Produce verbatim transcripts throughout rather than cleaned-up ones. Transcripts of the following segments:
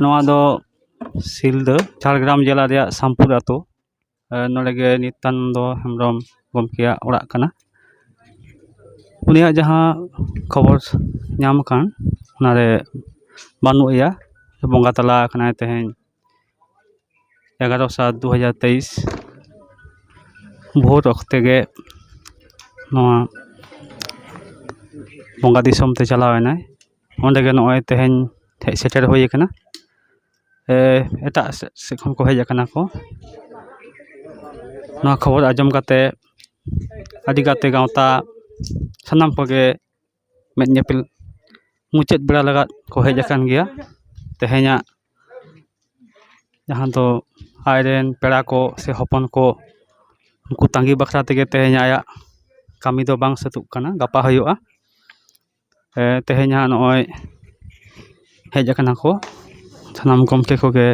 ᱱᱚᱣᱟ ᱫᱚ ᱥᱤᱞᱫᱟᱹ, ᱡᱷᱟᱲᱜᱨᱟᱢ ᱡᱮᱞᱟ ᱨᱮᱭᱟᱜ ᱥᱟᱢᱯᱩᱨ ᱟᱛᱳ᱾ ᱮ, ᱱᱚᱰᱮ ᱜᱮ ᱱᱤᱛᱟᱱᱚᱱᱫᱚ ᱦᱮᱢᱵᱨᱚᱢ ᱜᱚᱢᱠᱮᱭᱟᱜ ᱚᱲᱟᱜ ᱠᱟᱱᱟ᱾ ᱩᱱᱤᱭᱟᱜ ᱡᱟᱦᱟᱸ ᱠᱷᱚᱵᱚᱨ ᱧᱟᱢ ᱟᱠᱟᱱ, ᱚᱱᱟᱨᱮ ᱵᱟᱹᱱᱩᱜ ᱮᱭᱟ, ᱵᱚᱸᱜᱟ ᱛᱟᱞᱟ ᱟᱠᱟᱱᱟᱭ ᱛᱮᱦᱮᱧ ᱮᱜᱟᱨᱚ ᱥᱟᱛ ᱫᱩ ᱦᱟᱡᱟᱨ ᱛᱮᱭᱤᱥ ᱵᱷᱳᱨ ᱚᱠᱛᱮ ᱜᱮ ᱱᱚᱣᱟ ᱵᱚᱸᱜᱟ ᱫᱤᱥᱚᱢ ᱛᱮ ᱪᱟᱞᱟᱣ ᱮᱱᱟᱭ᱾ ᱚᱸᱰᱮ ᱜᱮ ᱱᱚᱜᱼᱚᱭ ᱛᱮᱦᱮᱧ ᱦᱮᱡ ᱥᱮᱴᱮᱨ ᱦᱩᱭ ᱟᱠᱟᱱᱟ᱾ ᱮ, ᱮᱴᱟᱜ ᱥᱮ-, ᱥᱮᱫ ᱠᱷᱚᱱ ᱠᱚ ᱦᱮᱡ ᱟᱠᱟᱱᱟ ᱠᱚ᱾ ᱱᱚᱣᱟ ᱠᱷᱚᱵᱚᱨ ᱟᱸᱡᱚᱢ ᱠᱟᱛᱮ ᱟᱹᱰᱤ ᱜᱟᱛᱮ ᱜᱟᱶᱛᱟ ᱥᱟᱱᱟᱢ ᱠᱚᱜᱮ ᱢᱮᱫ ᱧᱮᱯᱮᱞ ᱢᱩᱪᱟᱹᱫ ᱵᱮᱲᱟ ᱞᱟᱜᱟᱫ ᱠᱚ ᱦᱮᱡ ᱟᱠᱟᱱ ᱜᱮᱭᱟ᱾ ᱛᱮᱦᱮᱧᱟᱜ ᱡᱟᱦᱟᱸ ᱫᱚ ᱟᱡᱨᱮᱱ ᱯᱮᱲᱟ ᱠᱚ ᱥᱮ ᱦᱚᱯᱚᱱ ᱠᱚ, ᱩᱱᱠᱩ ᱛᱟᱺᱜᱤ ᱵᱟᱠᱷᱨᱟ ᱛᱮᱜᱮ ᱛᱮᱦᱮᱧ ᱟᱭᱟᱜ ᱠᱟᱹᱢᱤ ᱫᱚ ᱵᱟᱝ ᱥᱟᱹᱛᱩᱜ ᱠᱟᱱᱟ, ᱜᱟᱯᱟ ᱦᱩᱭᱩᱜᱼᱟ᱾ ᱮ, ᱛᱮᱦᱮᱧ ᱦᱟᱸᱜ ᱱᱚᱜᱼᱚᱭ ᱦᱮᱡ ᱟᱠᱟᱱᱟ ᱠᱚ ᱥᱟᱱᱟᱢ ᱜᱚᱢᱠᱮ ᱠᱚᱜᱮ᱾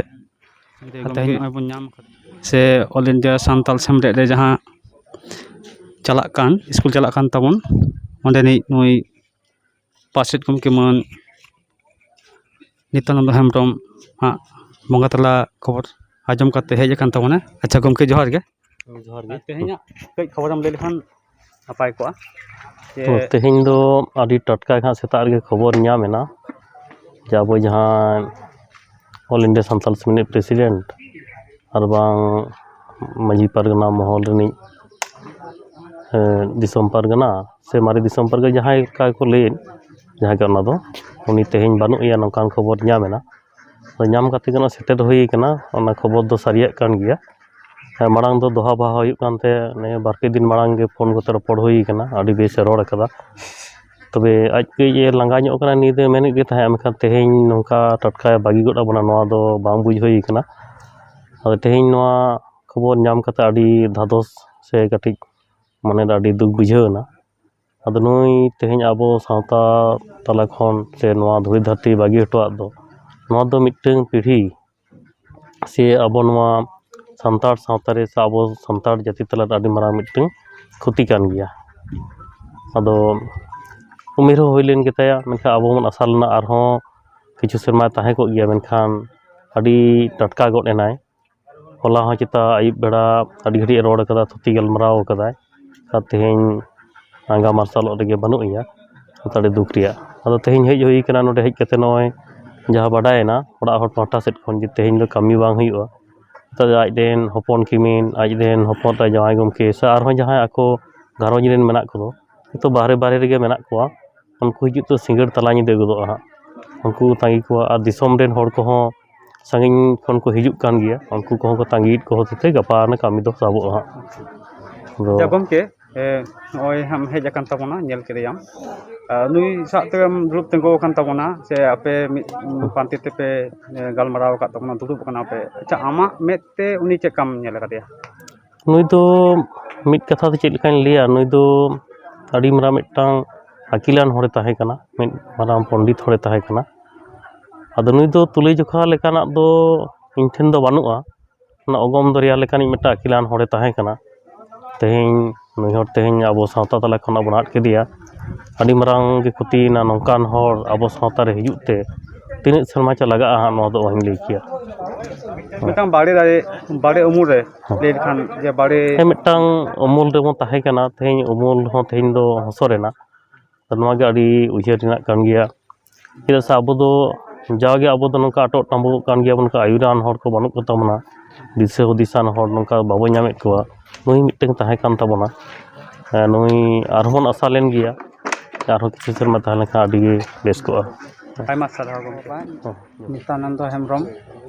ᱛᱮᱦᱮᱧ ᱱᱚᱜᱼᱚᱭ ᱵᱚᱱ ᱧᱟᱢ ᱠᱟᱫᱟ ᱥᱮ All India ᱥᱟᱱᱛᱟᱞ ᱥᱮᱢᱞᱮᱫ ᱨᱮ ᱡᱟᱦᱟᱸ ᱪᱟᱞᱟᱜ ᱠᱟᱱ, ᱥᱠᱩᱞ ᱪᱟᱞᱟᱜ ᱠᱟᱱ ᱛᱟᱵᱚᱱ, ᱚᱸᱰᱮᱱᱤᱡ ᱱᱩᱭ ᱯᱟᱨᱥᱮᱛ ᱜᱚᱢᱠᱮ ᱢᱟᱹᱱ ᱱᱤᱛᱭᱟᱱᱚᱱᱫᱚ ᱦᱮᱢᱵᱨᱚᱢ ᱦᱟᱸᱜ ᱵᱚᱸᱜᱟ ᱛᱟᱞᱟ ᱠᱷᱚᱵᱚᱨ ᱟᱸᱡᱚᱢ ᱠᱟᱛᱮ ᱦᱮᱡ ᱟᱠᱟᱱ ᱛᱟᱵᱚᱱᱟ᱾ ᱟᱪᱪᱷᱟ ᱜᱚᱢᱠᱮ, ᱡᱚᱦᱟᱨ ᱜᱮ᱾ ᱡᱚᱦᱟᱨ ᱜᱮ᱾ ᱟᱨ ᱛᱮᱦᱮᱧᱟᱜ ᱠᱟᱹᱡ ᱠᱷᱚᱵᱚᱨᱮᱢ ᱞᱟᱹᱭ ᱞᱮᱠᱷᱟᱱ ᱱᱟᱯᱟᱭ ᱠᱚᱜᱼᱟ᱾ ᱡᱮ ᱛᱚ, ᱛᱮᱦᱮᱧ ᱫᱚ ᱟᱹᱰᱤ ᱴᱟᱴᱠᱟ ᱜᱮ ᱦᱟᱸᱜ ᱥᱮᱛᱟᱜ ᱨᱮᱜᱮ ᱠᱷᱚᱵᱚᱨ ᱧᱟᱢ ᱮᱱᱟ ᱡᱮ ᱟᱵᱚ ᱡᱟᱦᱟᱸ All India ᱥᱟᱱᱛᱟᱞ ᱥᱮᱢᱞᱮᱫ ᱯᱨᱮᱥᱤᱰᱮᱱᱴ ᱟᱨ ᱵᱟᱝ ᱢᱟᱹᱡᱷᱤ ᱯᱟᱨᱜᱟᱱᱟ ᱢᱚᱦᱚᱞ ᱨᱤᱱᱤᱡ, ᱮ, ᱫᱤᱥᱚᱢ ᱯᱟᱨᱜᱟᱱᱟ ᱥᱮ ᱢᱟᱨᱮ ᱫᱤᱥᱚᱢ ᱯᱟᱨᱜᱟᱱᱟ, ᱡᱟᱦᱟᱸᱭ ᱞᱮᱠᱟ ᱜᱮᱠᱚ ᱞᱟᱹᱭᱮᱫ, ᱡᱟᱦᱟᱸ ᱜᱮ ᱚᱱᱟ ᱫᱚ, ᱩᱱᱤ ᱛᱮᱦᱮᱧ ᱵᱟᱹᱱᱩᱜ ᱮᱭᱟ, ᱱᱚᱝᱠᱟᱱ ᱠᱷᱚᱵᱚᱨ ᱧᱟᱢ ᱮᱱᱟ᱾ ᱟᱫᱚ ᱧᱟᱢ ᱠᱟᱛᱮ ᱜᱮ ᱱᱚᱜᱼᱚᱭ ᱥᱮᱴᱮᱨ ᱦᱩᱭ ᱠᱟᱱᱟ᱾ ᱚᱱᱟ ᱠᱷᱚᱵᱚᱨ ᱫᱚ ᱥᱟᱹᱨᱤᱭᱟᱜ ᱠᱟᱱ ᱜᱮᱭᱟ᱾ ᱦᱮᱸ, ᱢᱟᱲᱟᱝ ᱫᱚ ᱫᱚᱦᱟ ᱵᱟᱦᱟ ᱦᱩᱭᱩᱜ ᱠᱟᱱ ᱛᱮ, ᱱᱤᱭᱟᱹ ᱵᱟᱨ ᱯᱮ ᱫᱤᱱ ᱢᱟᱲᱟᱝ ᱜᱮ ᱯᱷᱳᱱ ᱠᱚᱛᱮ ᱨᱚᱯᱚᱲ ᱦᱩᱭ ᱠᱟᱱᱟ, ᱟᱹᱰᱤ ᱵᱮᱥ ᱮ ᱨᱚᱲ ᱠᱟᱫᱟ᱾ ᱛᱚᱵᱮ ᱟᱡ ᱠᱟᱹᱡ ᱮ ᱞᱟᱸᱜᱟ ᱧᱚᱜ ᱠᱟᱱᱟ, ᱱᱤᱭᱟᱹ ᱫᱚᱭ ᱢᱮᱱᱮᱫ ᱜᱮ ᱛᱟᱦᱮᱸᱫ, ᱢᱮᱱᱠᱷᱟᱱ ᱛᱮᱦᱮᱧ ᱱᱚᱝᱠᱟ ᱴᱟᱴᱠᱟᱭ ᱵᱟᱹᱜᱤ ᱜᱚᱫ ᱟᱵᱚᱱᱟ, ᱱᱚᱣᱟ ᱫᱚ ᱵᱟᱝ ᱵᱩᱡᱽ ᱦᱩᱭ ᱠᱟᱱᱟ᱾ ᱟᱫᱚ ᱛᱮᱦᱮᱧ ᱱᱚᱣᱟ ᱠᱷᱚᱵᱚᱨ ᱧᱟᱢ ᱠᱟᱛᱮ ᱟᱹᱰᱤ ᱫᱷᱟᱫᱚᱥ ᱥᱮ ᱠᱟᱹᱴᱤᱡ ᱢᱚᱱᱮᱨᱮ ᱟᱹᱰᱤ ᱫᱩᱠ ᱵᱩᱡᱷᱟᱹᱣ ᱮᱱᱟ᱾ ᱟᱫᱚ ᱱᱩᱭ ᱛᱮᱦᱮᱧ ᱟᱵᱚ ᱥᱟᱶᱛᱟ ᱛᱟᱞᱟ ᱠᱷᱚᱱ ᱥᱮ ᱱᱚᱣᱟ ᱫᱷᱩᱲᱤ ᱫᱷᱟᱹᱨᱛᱤ ᱵᱟᱹᱜᱤ ᱦᱚᱴᱚᱣᱟᱜ ᱫᱚ, ᱱᱚᱣᱟ ᱫᱚ ᱢᱤᱫᱴᱟᱝ ᱯᱤᱲᱦᱤ ᱥᱮ ᱟᱵᱚ ᱱᱚᱣᱟ ᱥᱟᱱᱛᱟᱲ ᱥᱟᱶᱛᱟ ᱨᱮ ᱥᱮ ᱟᱵᱚ ᱥᱟᱱᱛᱟᱲ ᱡᱟᱹᱛᱤ ᱛᱟᱞᱟᱨᱮ ᱟᱹᱰᱤ ᱢᱟᱨᱟᱝ ᱢᱤᱫᱴᱟᱝ ᱠᱷᱚᱛᱤ ᱠᱟᱱ ᱜᱮᱭᱟ᱾ ᱟᱫᱚ ᱩᱢᱮᱨ ᱦᱚᱸ ᱦᱩᱭ ᱞᱮᱱ ᱜᱮᱛᱟᱭᱟ, ᱢᱮᱱᱠᱷᱟᱱ ᱟᱵᱚ ᱵᱚᱱ ᱟᱥᱟ ᱞᱮᱱᱟ ᱟᱨᱦᱚᱸ ᱠᱤᱪᱷᱩ ᱥᱮᱨᱢᱟᱭ ᱛᱟᱦᱮᱸ ᱠᱚᱜ ᱜᱮᱭᱟ, ᱢᱮᱱᱠᱷᱟᱱ ᱟᱹᱰᱤ ᱴᱟᱴᱠᱟ ᱜᱚᱫ ᱮᱱᱟᱭ᱾ ᱦᱚᱞᱟ ᱦᱚᱸ ᱪᱮᱛᱟ ᱟᱹᱭᱩᱵ ᱵᱮᱲᱟ ᱟᱹᱰᱤ ᱜᱷᱟᱹᱲᱤᱡ ᱮ ᱨᱚᱲ ᱠᱟᱫᱟ, ᱛᱷᱩᱛᱤ ᱜᱟᱞᱢᱟᱨᱟᱣ ᱠᱟᱫᱟᱭ, ᱟᱨ ᱛᱮᱦᱮᱧ ᱟᱸᱜᱟ ᱢᱟᱨᱥᱟᱞᱚᱜ ᱨᱮᱜᱮ ᱵᱟᱹᱱᱩᱜ ᱮᱭᱟ᱾ ᱟᱹᱰᱤ ᱫᱩᱠ ᱨᱮᱭᱟᱜ᱾ ᱟᱫᱚ ᱛᱮᱦᱮᱧ ᱦᱮᱡ ᱦᱩᱭ ᱠᱟᱱᱟ, ᱱᱚᱰᱮ ᱦᱮᱡ ᱠᱟᱛᱮ ᱱᱚᱜᱼᱚᱭ ᱡᱟᱦᱟᱸ ᱵᱟᱰᱟᱭᱮᱱᱟ ᱚᱲᱟᱜ ᱦᱚᱲ ᱯᱟᱦᱴᱟ ᱥᱮᱫ ᱠᱷᱚᱱ, ᱡᱮ ᱛᱮᱦᱮᱧ ᱫᱚ ᱠᱟᱹᱢᱤ ᱵᱟᱝ ᱦᱩᱭᱩᱜᱼᱟ, ᱛᱚ ᱟᱡ ᱨᱮᱱ ᱦᱚᱯᱚᱱ ᱠᱤᱢᱤᱱ, ᱟᱡ ᱨᱮᱱ ᱦᱚᱯᱚᱱ ᱛᱟᱭ ᱡᱟᱶᱟᱭ ᱜᱚᱢᱠᱮ ᱥᱮ ᱟᱨᱦᱚᱸ ᱡᱟᱦᱟᱸᱭ ᱟᱠᱚ ᱜᱷᱟᱨᱚᱸᱡᱽ ᱨᱮᱱ ᱢᱮᱱᱟᱜ ᱠᱚᱫᱚ, ᱡᱚᱛᱚ ᱵᱟᱦᱨᱮ ᱵᱟᱦᱨᱮ ᱨᱮᱜᱮ ᱢᱮᱱᱟᱜ ᱠᱚᱣᱟ᱾ ᱩᱱᱠᱩ ᱦᱤᱡᱩᱜ ᱛᱮ ᱥᱤᱸᱜᱟᱹᱲ ᱛᱟᱞᱟ ᱧᱤᱫᱟᱹ ᱜᱚᱫᱚᱜᱼᱟ ᱦᱟᱸᱜ᱾ ᱩᱱᱠᱩ ᱛᱟᱺᱜᱤ ᱠᱚᱣᱟ, ᱟᱨ ᱫᱤᱥᱚᱢ ᱨᱮᱱ ᱦᱚᱲ ᱠᱚᱦᱚᱸ ᱥᱟᱺᱜᱤᱧ ᱠᱷᱚᱱ ᱠᱚ ᱦᱤᱡᱩᱜ ᱠᱟᱱ ᱜᱮᱭᱟ, ᱩᱱᱠᱩ ᱠᱚᱦᱚᱸ ᱠᱚ ᱛᱟᱺᱜᱤᱭᱮᱫ ᱠᱚ ᱦᱚᱛᱮ ᱛᱮ ᱜᱟᱯᱟ ᱚᱱᱟ ᱠᱟᱹᱢᱤ ᱫᱚ ᱥᱟᱵᱚᱜᱼᱟ ᱦᱟᱸᱜ᱾ ᱟᱫᱚ ᱟᱪᱪᱷᱟ ᱜᱚᱢᱠᱮ, ᱮ, ᱱᱚᱜᱼᱚᱭ ᱦᱟᱸᱜ ᱮᱢ ᱦᱮᱡ ᱟᱠᱟᱱ ᱛᱟᱵᱚᱱᱟ, ᱧᱮᱞ ᱠᱮᱫᱮᱭᱟᱢ, ᱟᱨ ᱱᱩᱭ ᱥᱟᱶ ᱛᱮᱢ ᱫᱩᱲᱩᱵ ᱛᱤᱸᱜᱩ ᱟᱠᱟᱱ ᱛᱟᱵᱚᱱᱟ, ᱥᱮ ᱟᱯᱮ ᱢᱤᱫ ᱯᱟᱱᱛᱮ ᱛᱮᱯᱮ, ᱮ, ᱜᱟᱞᱢᱟᱨᱟᱣ ᱟᱠᱟᱫ ᱛᱟᱵᱚᱱᱟ, ᱫᱩᱲᱩᱵ ᱟᱠᱟᱱᱟ ᱯᱮ? ᱟᱪᱪᱷᱟ, ᱟᱢᱟᱜ ᱢᱮᱫ ᱛᱮ ᱩᱱᱤ ᱪᱮᱫ ᱞᱮᱠᱟᱢ ᱧᱮᱞ ᱟᱠᱟᱫᱮᱭᱟ? ᱱᱩᱭ ᱫᱚ ᱢᱤᱫ ᱠᱟᱛᱷᱟ ᱛᱮ ᱪᱮᱫ ᱞᱮᱠᱟᱧ ᱞᱟᱹᱭᱟ, ᱱᱩᱭ ᱫᱚ ᱟᱹᱰᱤ ᱢᱟᱨᱟᱝ ᱢᱤᱫᱴᱟᱝ ᱟᱹᱠᱤᱞᱟᱱ ᱦᱚᱲᱮ ᱛᱟᱦᱮᱸ ᱠᱟᱱᱟ, ᱢᱤᱫ ᱢᱟᱨᱟᱝ ᱯᱚᱱᱰᱤᱛ ᱦᱚᱲᱮ ᱛᱟᱦᱮᱸ ᱠᱟᱱᱟ᱾ ᱟᱫᱚ ᱱᱩᱭ ᱫᱚ ᱛᱩᱞᱟᱹᱡᱚᱠᱷᱟ ᱞᱮᱠᱟᱱᱟᱜ ᱫᱚ ᱤᱧ ᱴᱷᱮᱱ ᱫᱚ ᱵᱟᱹᱱᱩᱜᱼᱟ᱾ ᱚᱱᱟ ᱚᱜᱚᱢ ᱫᱚᱨᱭᱟ ᱞᱮᱠᱟᱱᱤᱡ ᱢᱤᱫᱴᱟᱝ ᱟᱹᱠᱤᱞᱟᱱ ᱦᱚᱲᱮ ᱛᱟᱦᱮᱸ ᱠᱟᱱᱟ᱾ ᱛᱮᱦᱮᱧ ᱱᱩᱭ ᱦᱚᱲ ᱛᱮᱦᱮᱧ ᱟᱵᱚ ᱥᱟᱶᱛᱟ ᱛᱟᱞᱟ ᱠᱷᱚᱱᱟᱜ ᱵᱚᱱ ᱟᱫ ᱠᱮᱫᱮᱭᱟ᱾ ᱟᱹᱰᱤ ᱢᱟᱨᱟᱝ ᱜᱮ ᱠᱷᱚᱛᱤᱭᱮᱱᱟ᱾ ᱱᱚᱝᱠᱟᱱ ᱦᱚᱲ ᱟᱵᱚ ᱥᱟᱶᱛᱟ ᱨᱮ ᱦᱤᱡᱩᱜ ᱛᱮ ᱛᱤᱱᱟᱹᱜ ᱥᱮᱨᱢᱟ ᱪᱚ ᱞᱟᱜᱟᱜᱼᱟ ᱦᱟᱸᱜ, ᱱᱚᱣᱟ ᱫᱚ ᱚᱦᱚᱧ ᱞᱟᱹᱭ ᱠᱮᱭᱟ᱾ ᱢᱤᱫᱴᱟᱝ ᱵᱟᱲᱮ ᱫᱟᱨᱮ, ᱵᱟᱲᱮ ᱩᱢᱩᱞ ᱨᱮ ᱞᱟᱹᱭ ᱞᱮᱠᱷᱟᱱ ᱡᱮ ᱵᱟᱲᱮ ᱦᱮᱸ, ᱢᱤᱫᱴᱟᱝ ᱩᱢᱩᱞ ᱨᱮᱵᱚᱱ ᱛᱟᱦᱮᱸ ᱠᱟᱱᱟ, ᱛᱮᱦᱮᱧ ᱩᱢᱩᱞ ᱦᱚᱸ ᱛᱮᱦᱮᱧ ᱫᱚ ᱦᱚᱥᱚᱨ ᱮᱱᱟ᱾ ᱛᱚ ᱱᱚᱣᱟ ᱜᱮ ᱟᱹᱰᱤ ᱩᱭᱦᱟᱹᱨ ᱨᱮᱱᱟᱜ ᱠᱟᱱ ᱜᱮᱭᱟ, ᱪᱮᱫᱟᱜ ᱥᱮ ᱟᱵᱚ ᱫᱚ ᱡᱟᱣᱜᱮ ᱟᱵᱚ ᱫᱚ ᱱᱚᱝᱠᱟ ᱟᱴᱚᱜ ᱴᱟᱸᱵᱚᱜ ᱠᱟᱱ ᱜᱮᱭᱟ ᱵᱚᱱ, ᱱᱚᱝᱠᱟ ᱟᱹᱭᱩᱨᱟᱱ ᱦᱚᱲ ᱠᱚ ᱵᱟᱹᱱᱩᱜ ᱠᱚᱛᱟ ᱵᱚᱱᱟ, ᱫᱤᱥᱟᱹ ᱦᱩᱫᱤᱥᱟᱱ ᱦᱚᱲ ᱱᱚᱝᱠᱟ ᱵᱟᱵᱚ ᱧᱟᱢᱮᱫ ᱠᱚᱣᱟ᱾ ᱱᱩᱭ ᱢᱤᱫᱴᱮᱱ ᱛᱟᱦᱮᱸ ᱠᱟᱱ ᱛᱟᱵᱚᱱᱟ, ᱦᱮᱸ, ᱱᱩᱭ ᱟᱨᱦᱚᱸ ᱵᱚᱱ ᱟᱥᱟ ᱞᱮᱱ ᱜᱮᱭᱟ, ᱟᱨᱦᱚᱸ ᱠᱤᱪᱷᱩ ᱥᱮᱨᱢᱟ ᱛᱟᱦᱮᱸ ᱞᱮᱱᱠᱷᱟᱱ ᱟᱹᱰᱤ ᱜᱮ ᱵᱮᱥ ᱠᱚᱜᱼᱟ᱾ ᱟᱭᱢᱟ ᱥᱟᱨᱦᱟᱣ ᱜᱚᱢᱠᱮ᱾ ᱱᱤᱛᱟᱱᱟᱱᱫᱚ ᱦᱮᱢᱵᱨᱚᱢ,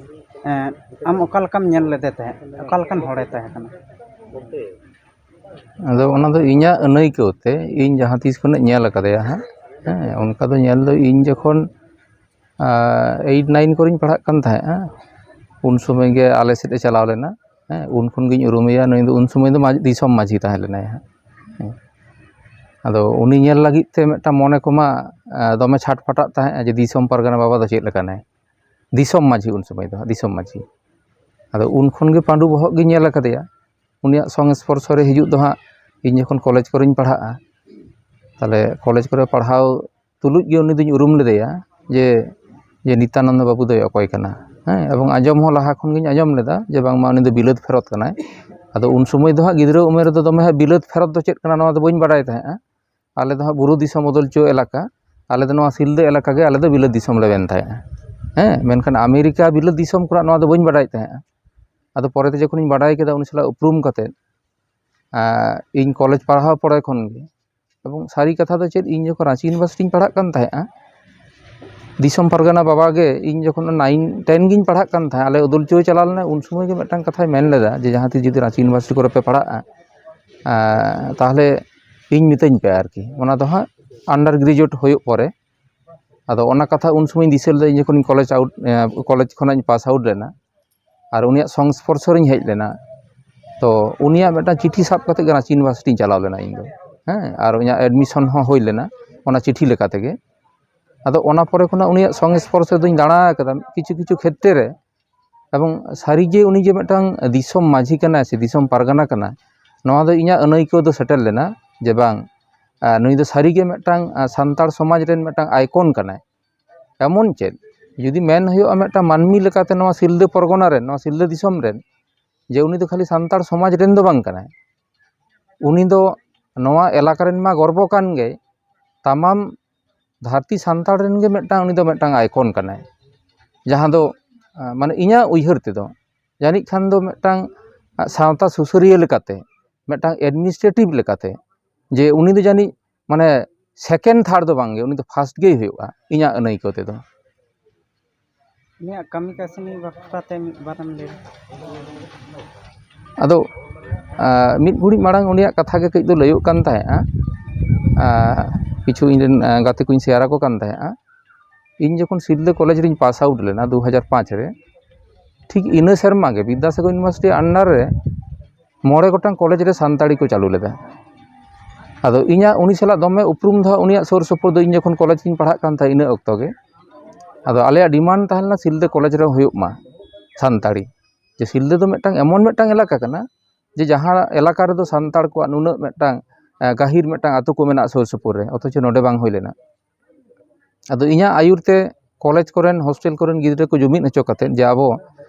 ᱮᱸ, ᱟᱢ ᱚᱠᱟ ᱞᱮᱠᱟᱢ ᱧᱮᱞ ᱞᱮᱫᱮ ᱛᱟᱦᱮᱸᱫ? ᱚᱠᱟ ᱞᱮᱠᱟᱱ ᱦᱚᱲᱮ ᱛᱟᱦᱮᱸ ᱠᱟᱱᱟ? ᱟᱫᱚ ᱚᱱᱟ ᱫᱚ ᱤᱧᱟᱹᱜ ᱟᱹᱱᱟᱹᱭᱠᱟᱹᱣ ᱛᱮ, ᱤᱧ ᱡᱟᱦᱟᱸ ᱛᱤᱥ ᱠᱷᱚᱱᱟᱜ ᱧᱮᱞ ᱟᱠᱟᱫᱮᱭᱟ ᱦᱟᱸᱜ, ᱦᱮᱸ, ᱚᱱᱠᱟ ᱫᱚ ᱧᱮᱞ ᱫᱚ ᱤᱧ ᱡᱚᱠᱷᱚᱱ ᱮᱭᱤᱴ ᱱᱟᱭᱤᱱ ᱠᱚᱨᱮᱧ ᱯᱟᱲᱦᱟᱜ ᱠᱟᱱ ᱛᱟᱦᱮᱸᱫᱼᱟ, ᱩᱱ ᱥᱚᱢᱚᱭ ᱜᱮ ᱟᱞᱮ ᱥᱮᱫ ᱮ ᱪᱟᱞᱟᱣ ᱞᱮᱱᱟ᱾ ᱦᱮᱸ, ᱩᱱ ᱠᱷᱚᱱ ᱜᱤᱧ ᱩᱨᱩᱢᱮᱭᱟ᱾ ᱱᱩᱭ ᱫᱚ ᱩᱱ ᱥᱚᱢᱚᱭ ᱫᱚ ᱢᱟᱡ-, ᱫᱤᱥᱚᱢ ᱢᱟᱹᱡᱷᱤ ᱛᱟᱦᱮᱸ ᱞᱮᱱᱟᱭ ᱦᱟᱸᱜ᱾ ᱦᱮᱸ᱾ ᱟᱫᱚ ᱩᱱᱤ ᱧᱮᱞ ᱞᱟᱹᱜᱤᱫ ᱛᱮ ᱢᱤᱫᱴᱟᱝ ᱢᱚᱱᱮ ᱠᱚᱢᱟ, ᱮ, ᱫᱚᱢᱮ ᱪᱷᱟᱴᱯᱟᱴᱟᱜ ᱛᱟᱦᱮᱸᱫ ᱡᱮ ᱫᱤᱥᱚᱢ ᱯᱟᱨᱜᱟᱱᱟ ᱵᱟᱵᱟ ᱫᱚ ᱪᱮᱫ ᱞᱮᱠᱟᱱᱟᱭ, ᱫᱤᱥᱚᱢ ᱢᱟᱹᱡᱷᱤ ᱩᱱ ᱥᱚᱢᱚᱭ ᱫᱚ ᱦᱟᱸᱜ, ᱫᱤᱥᱚᱢ ᱢᱟᱹᱡᱷᱤ᱾ ᱟᱫᱚ ᱩᱱ ᱠᱷᱚᱱ ᱜᱮ ᱯᱟᱺᱰᱩ ᱵᱚᱦᱚᱜ ᱜᱤᱧ ᱧᱮᱞ ᱟᱠᱟᱫᱮᱭᱟ᱾ ᱩᱱᱤᱭᱟᱜ ᱥᱚᱝᱥᱯᱚᱨᱥᱚ ᱨᱮ ᱦᱤᱡᱩᱜ ᱫᱚ ᱦᱟᱸᱜ ᱤᱧ ᱡᱚᱠᱷᱚᱱ ᱠᱚᱞᱮᱡᱽ ᱠᱚᱨᱮᱧ ᱯᱟᱲᱦᱟᱜᱼᱟ, ᱛᱟᱦᱚᱞᱮ ᱠᱚᱞᱮᱡᱽ ᱠᱚᱨᱮ ᱯᱟᱲᱦᱟᱣ ᱛᱩᱞᱩᱡ ᱜᱮ ᱩᱱᱤ ᱫᱚᱧ ᱩᱨᱩᱢ ᱞᱮᱫᱮᱭᱟ ᱡᱮ ᱡᱮ ᱱᱤᱛᱭᱟᱱᱚᱱᱫᱚ ᱵᱟᱹᱵᱩ ᱫᱚᱭ ᱚᱠᱚᱭ ᱠᱟᱱᱟ᱾ ᱦᱮᱸ, ᱮᱵᱚᱝ ᱟᱸᱡᱚᱢ ᱦᱚᱸ ᱞᱟᱦᱟ ᱠᱷᱚᱱ ᱜᱤᱧ ᱟᱸᱡᱚᱢ ᱞᱮᱫᱟ ᱡᱮ ᱵᱟᱝᱢᱟ ᱩᱱᱤ ᱫᱚ ᱵᱤᱞᱟᱹᱛ ᱯᱷᱮᱨᱚᱛ ᱠᱟᱱᱟᱭ᱾ ᱟᱫᱚ ᱩᱱ ᱥᱚᱢᱚᱭ ᱫᱚ ᱦᱟᱸᱜ ᱜᱤᱫᱽᱨᱟᱹ ᱩᱢᱮᱨ ᱨᱮᱫᱚ ᱫᱚᱢᱮ ᱦᱟᱸᱜ ᱵᱤᱞᱟᱹᱛ ᱯᱷᱮᱨᱚᱛ ᱫᱚ ᱪᱮᱫ ᱠᱟᱱᱟ ᱱᱚᱣᱟ ᱫᱚ ᱵᱟᱹᱧ ᱵᱟᱰᱟᱭ ᱛᱟᱦᱮᱸᱜᱼᱟ᱾ ᱟᱞᱮ ᱫᱚ ᱦᱟᱸᱜ ᱵᱩᱨᱩ ᱫᱤᱥᱚᱢ ᱚᱫᱚᱞᱪᱚ ᱮᱞᱟᱠᱟ, ᱟᱞᱮ ᱫᱚ ᱱᱚᱣᱟ ᱥᱤᱞᱫᱟᱹ ᱮᱞᱟᱠᱟ ᱜᱮ ᱟᱞᱮ ᱫᱚ ᱵᱤᱞᱟᱹᱛ ᱫᱤᱥᱚᱢ ᱞᱮ ᱢᱮᱱ ᱛᱟᱦᱮᱸᱜᱼᱟ᱾ ᱦᱮᱸ, ᱢᱮᱱᱠᱷᱟᱱ ᱟᱢᱮᱨᱤᱠᱟ ᱵᱤᱞᱟᱹᱛ ᱫᱤᱥᱚᱢ ᱠᱷᱚᱱᱟᱜ ᱱᱚᱣᱟ ᱫᱚ ᱵᱟᱹᱧ ᱵᱟᱰᱟᱭ ᱛᱟᱦᱮᱸᱜᱼᱟ᱾ ᱟᱫᱚ ᱯᱚᱨᱮᱛᱮ ᱡᱚᱠᱷᱚᱱᱤᱧ ᱵᱟᱰᱟᱭ ᱠᱮᱫᱟ ᱩᱱᱤ ᱥᱟᱞᱟᱜ ᱩᱯᱨᱩᱢ ᱠᱟᱛᱮᱫ, ᱟᱸ, ᱤᱧ ᱠᱚᱞᱮᱡᱽ ᱯᱟᱲᱦᱟᱣ ᱯᱚᱨᱮ ᱠᱷᱚᱱ ᱜᱮ, ᱮᱵᱚᱝ ᱥᱟᱹᱨᱤ ᱠᱟᱛᱷᱟ ᱫᱚ ᱪᱮᱫ, ᱤᱧ ᱡᱚᱠᱷᱚᱱ ᱨᱟᱸᱪᱤ ᱤᱭᱩᱱᱤᱵᱷᱟᱨᱥᱤᱴᱤᱧ ᱯᱟᱲᱦᱟᱜ ᱠᱟᱱ ᱛᱟᱦᱮᱸᱜᱼᱟ, ᱫᱤᱥᱚᱢ ᱯᱟᱨᱜᱟᱱᱟ ᱵᱟᱵᱟ ᱜᱮ, ᱤᱧ ᱡᱚᱠᱷᱚᱱ ᱱᱟᱭᱤᱱ ᱴᱮᱱ ᱜᱤᱧ ᱯᱟᱲᱦᱟᱜ ᱠᱟᱱ ᱛᱟᱦᱮᱸᱫ, ᱟᱞᱮ ᱩᱫᱩᱞ ᱪᱚᱭ ᱪᱟᱞᱟᱣ ᱞᱮᱱᱟ, ᱩᱱ ᱥᱚᱢᱚᱭ ᱜᱮ ᱢᱤᱫᱴᱟᱝ ᱠᱟᱛᱷᱟᱭ ᱢᱮᱱ ᱞᱮᱫᱟ ᱡᱮ, "ᱡᱟᱦᱟᱸ ᱛᱤᱥ ᱡᱩᱫᱤ ᱨᱟᱸᱪᱤ ᱤᱭᱩᱱᱤᱵᱷᱟᱨᱥᱤᱴᱤ ᱠᱚᱨᱮ ᱯᱮ ᱯᱟᱲᱦᱟᱜᱼᱟ, ᱟᱸ, ᱛᱟᱦᱚᱞᱮ ᱤᱧ ᱢᱤᱛᱟᱹᱧ ᱯᱮ ᱟᱨᱠᱤ᱾" ᱚᱱᱟ ᱫᱚ ᱦᱟᱸᱜ ᱟᱱᱰᱟᱨ ᱜᱨᱮᱡᱩᱭᱮᱴ ᱦᱩᱭᱩᱜ ᱯᱚᱨᱮ᱾ ᱟᱫᱚ ᱚᱱᱟ ᱠᱟᱛᱷᱟ ᱩᱱ ᱥᱚᱢᱚᱭ ᱫᱤᱥᱟᱹ ᱞᱮᱫᱟ, ᱤᱧ ᱡᱚᱠᱷᱚᱱ ᱠᱚᱞᱮᱡᱽ ᱟᱣᱩᱴ, ᱮᱸ, ᱠᱚᱞᱮᱡᱽ ᱠᱷᱚᱱᱟᱜ ᱤᱧ ᱯᱟᱥ ᱟᱣᱩᱴ ᱞᱮᱱᱟ ᱟᱨ ᱩᱱᱤᱭᱟᱜ ᱥᱚᱝᱥᱯᱚᱨᱥᱚ ᱨᱤᱧ ᱦᱮᱡ ᱞᱮᱱᱟ, ᱛᱚ ᱩᱱᱤᱭᱟᱜ ᱢᱤᱫᱴᱟᱝ ᱪᱤᱴᱷᱤ ᱥᱟᱵ ᱠᱟᱛᱮ ᱜᱮ ᱨᱟᱸᱪᱤ ᱤᱭᱩᱱᱤᱵᱷᱟᱨᱥᱤᱴᱤᱧ ᱪᱟᱞᱟᱣ ᱞᱮᱱᱟ ᱤᱧ ᱫᱚ᱾ ᱦᱮᱸ, ᱟᱨ ᱤᱧᱟᱹᱜ ᱮᱰᱢᱤᱥᱚᱱ ᱦᱚᱸ ᱦᱩᱭ ᱞᱮᱱᱟ ᱚᱱᱟ ᱪᱤᱴᱷᱤ ᱞᱮᱠᱟ ᱛᱮᱜᱮ᱾ ᱟᱫᱚ ᱚᱱᱟ ᱯᱚᱨᱮ ᱠᱷᱚᱱᱟᱜ ᱩᱱᱤᱭᱟᱜ ᱥᱚᱝᱥᱯᱚᱨᱥᱚ ᱫᱚᱧ ᱫᱟᱬᱟ ᱟᱠᱟᱫᱟ ᱠᱤᱪᱷᱩ ᱠᱤᱪᱷᱩ ᱠᱷᱮᱛᱨᱮ ᱨᱮ, ᱮᱵᱚᱝ ᱥᱟᱹᱨᱤᱜᱮ ᱩᱱᱤ ᱡᱮ ᱢᱤᱫᱴᱟᱝ ᱫᱤᱥᱚᱢ ᱢᱟᱹᱡᱷᱤ ᱠᱟᱱᱟᱭ ᱥᱮ ᱫᱤᱥᱚᱢ ᱯᱟᱨᱜᱟᱱᱟ ᱠᱟᱱᱟᱭ, ᱱᱚᱣᱟ ᱫᱚ ᱤᱧᱟᱹᱜ ᱟᱹᱱᱟᱹᱭᱠᱟᱹᱣ ᱫᱚ ᱥᱮᱴᱮᱨ ᱞᱮᱱᱟ ᱡᱮ ᱵᱟᱝ, ᱟᱨ ᱱᱩᱭ ᱫᱚ ᱥᱟᱹᱨᱤᱜᱮ ᱢᱤᱫᱴᱟᱝ, ᱟᱨ, ᱥᱟᱱᱛᱟᱲ ᱥᱚᱢᱟᱡᱽ ᱨᱮᱱ ᱢᱤᱫᱴᱟᱝ ᱟᱭᱠᱚᱱ ᱠᱟᱱᱟᱭ᱾ ᱮᱢᱚᱱ ᱪᱮᱫ, ᱡᱩᱫᱤ ᱢᱮᱱ ᱦᱩᱭᱩᱜᱼᱟ ᱢᱤᱫᱴᱟᱝ ᱢᱟᱹᱱᱢᱤ ᱞᱮᱠᱟᱛᱮ ᱱᱚᱣᱟ ᱥᱤᱞᱫᱟᱹ ᱯᱚᱨᱜᱚᱱᱟ ᱨᱮᱱ, ᱱᱚᱣᱟ ᱥᱤᱞᱫᱟᱹ ᱫᱤᱥᱚᱢ ᱨᱮᱱ, ᱡᱮ ᱩᱱᱤ ᱫᱚ ᱠᱷᱟᱹᱞᱤ ᱥᱟᱱᱛᱟᱲ ᱥᱚᱢᱟᱡᱽ ᱨᱮᱱ ᱫᱚ ᱵᱟᱝ ᱠᱟᱱᱟᱭ, ᱩᱱᱤ ᱫᱚ ᱱᱚᱣᱟ ᱮᱞᱟᱠᱟ ᱨᱮᱱ ᱢᱟ ᱜᱚᱨᱵᱚ ᱠᱟᱱ ᱜᱮ, ᱛᱟᱢᱟᱢ ᱫᱷᱟᱹᱨᱛᱤ ᱥᱟᱱᱛᱟᱲ ᱨᱮᱱ ᱜᱮ ᱢᱤᱫᱴᱟᱝ, ᱩᱱᱤ ᱫᱚ ᱢᱤᱫᱴᱟᱝ ᱟᱭᱠᱚᱱ ᱠᱟᱱᱟᱭ᱾ ᱡᱟᱦᱟᱸ ᱫᱚ, ᱟᱸ, ᱢᱟᱱᱮ ᱤᱧᱟᱹᱜ ᱩᱭᱦᱟᱹᱨ ᱛᱮᱫᱚ ᱡᱟᱹᱱᱤᱡ ᱠᱷᱟᱱ ᱫᱚ ᱢᱤᱫᱴᱟᱝ, ᱟᱸ, ᱥᱟᱶᱛᱟ ᱥᱩᱥᱟᱹᱨᱤᱭᱟᱹ ᱞᱮᱠᱟᱛᱮ, ᱢᱤᱫᱴᱟᱝ ᱮᱰᱢᱤᱱᱤᱥᱴᱨᱮᱴᱤᱵᱷ ᱞᱮᱠᱟᱛᱮ, ᱡᱮ ᱩᱱᱤ ᱫᱚ ᱡᱟᱹᱱᱤᱡ ᱢᱟᱱᱮ ᱥᱮᱠᱮᱱᱰ ᱛᱷᱟᱨᱰ ᱫᱚ ᱵᱟᱝᱜᱮ, ᱩᱱᱤ ᱫᱚ ᱯᱷᱟᱥᱴ ᱜᱮᱭ ᱦᱩᱭᱩᱜᱼᱟ ᱤᱧᱟᱹᱜ ᱟᱹᱱᱟᱹᱭᱠᱟᱹᱣ ᱛᱮᱫᱚ᱾ ᱩᱱᱤᱭᱟᱜ ᱠᱟᱹᱢᱤ ᱠᱟᱹᱥᱱᱤ ᱵᱟᱠᱷᱨᱟ ᱛᱮ ᱢᱤᱫ ᱵᱟᱨᱮᱢ ᱞᱟᱹᱭ? ᱟᱫᱚ, ᱟᱸ, ᱢᱤᱫ ᱜᱷᱩᱲᱤᱡ ᱢᱟᱲᱟᱝ ᱩᱱᱤᱭᱟᱜ ᱠᱟᱛᱷᱟ ᱜᱮ ᱠᱟᱹᱡ ᱫᱚ ᱞᱟᱹᱭᱚᱜ ᱠᱟᱱ ᱛᱟᱦᱮᱸᱫᱼᱟ᱾ ᱟᱸ, ᱠᱤᱪᱷᱩ ᱤᱧ ᱨᱮᱱ, ᱟᱸ, ᱜᱟᱛᱮ ᱠᱚᱧ ᱥᱮᱭᱟᱨ ᱟᱠᱚ ᱠᱟᱱ ᱛᱟᱦᱮᱸᱫᱼᱟ᱾ ᱤᱧ ᱡᱚᱠᱷᱚᱱ ᱥᱤᱞᱫᱟᱹ ᱠᱚᱞᱮᱡᱽ ᱨᱤᱧ ᱯᱟᱥ ᱟᱣᱩᱴ ᱞᱮᱱᱟ ᱫᱩ ᱦᱟᱡᱟᱨ ᱯᱟᱸᱪ ᱨᱮ, ᱴᱷᱤᱠ ᱤᱱᱟᱹ ᱥᱮᱨᱢᱟ ᱜᱮ ᱵᱤᱫᱽᱫᱟᱥᱟᱜᱚᱨ ᱤᱭᱩᱱᱤᱵᱷᱟᱨᱥᱤᱴᱤ ᱟᱱᱰᱟᱨ ᱨᱮ ᱢᱚᱬᱮ ᱜᱚᱴᱟᱝ ᱠᱚᱞᱮᱡᱽ ᱨᱮ ᱥᱟᱱᱛᱟᱲᱤ ᱠᱚ ᱪᱟᱹᱞᱩ ᱞᱮᱫᱟ᱾ ᱟᱫᱚ ᱤᱧᱟᱹᱜ ᱩᱱᱤ ᱥᱟᱞᱟᱜ ᱫᱚᱢᱮ ᱩᱯᱨᱩᱢ ᱫᱚ ᱦᱟᱸᱜ ᱩᱱᱤᱭᱟᱜ ᱥᱩᱨ ᱥᱩᱯᱩᱨ ᱫᱚ ᱤᱧ ᱡᱚᱠᱷᱚᱱ ᱠᱚᱞᱮᱡᱽ ᱨᱤᱧ ᱯᱟᱲᱦᱟᱜ ᱠᱟᱱ ᱛᱟᱦᱮᱸᱫ ᱤᱱᱟᱹ ᱚᱠᱛᱚ ᱜᱮ᱾ ᱟᱫᱚ ᱟᱞᱮᱭᱟᱜ ᱰᱤᱢᱟᱱᱰ ᱛᱟᱦᱮᱸ ᱞᱮᱱᱟ ᱥᱤᱞᱫᱟᱹ ᱠᱚᱞᱮᱡᱽ ᱨᱮ ᱦᱩᱭᱩᱜ ᱢᱟ ᱥᱟᱱᱛᱟᱲᱤ, ᱡᱮ ᱥᱤᱞᱫᱟᱹ ᱫᱚ ᱢᱤᱫᱴᱟᱝ ᱮᱢᱚᱱ ᱢᱤᱫᱴᱟᱝ ᱮᱞᱟᱠᱟ ᱠᱟᱱᱟ ᱡᱮ ᱡᱟᱦᱟᱸ ᱮᱞᱟᱠᱟ ᱨᱮᱫᱚ ᱥᱟᱱᱛᱟᱲ ᱠᱚᱣᱟᱜ ᱱᱩᱱᱟᱹᱜ ᱢᱤᱫᱴᱟᱝ ᱜᱟᱹᱦᱤᱨ ᱢᱤᱫᱴᱟᱝ ᱟᱹᱛᱩ ᱠᱚ ᱢᱮᱱᱟᱜᱼᱟ ᱥᱩᱨ ᱥᱩᱯᱩᱨ ᱨᱮ, ᱚᱛᱷᱚᱪᱚ ᱱᱚᱰᱮ ᱵᱟᱝ ᱦᱩᱭ ᱞᱮᱱᱟ᱾ ᱟᱫᱚ ᱤᱧᱟᱹᱜ ᱟᱹᱭᱩᱨ ᱛᱮ ᱠᱚᱞᱮᱡᱽ ᱠᱚᱨᱮᱱ, ᱦᱳᱥᱴᱮᱞ ᱠᱚᱨᱮᱱ ᱜᱤᱫᱽᱨᱟᱹ ᱠᱚ ᱡᱩᱢᱤᱫ ᱦᱚᱪᱚ ᱠᱟᱛᱮᱫ ᱡᱮ ᱟᱵᱚ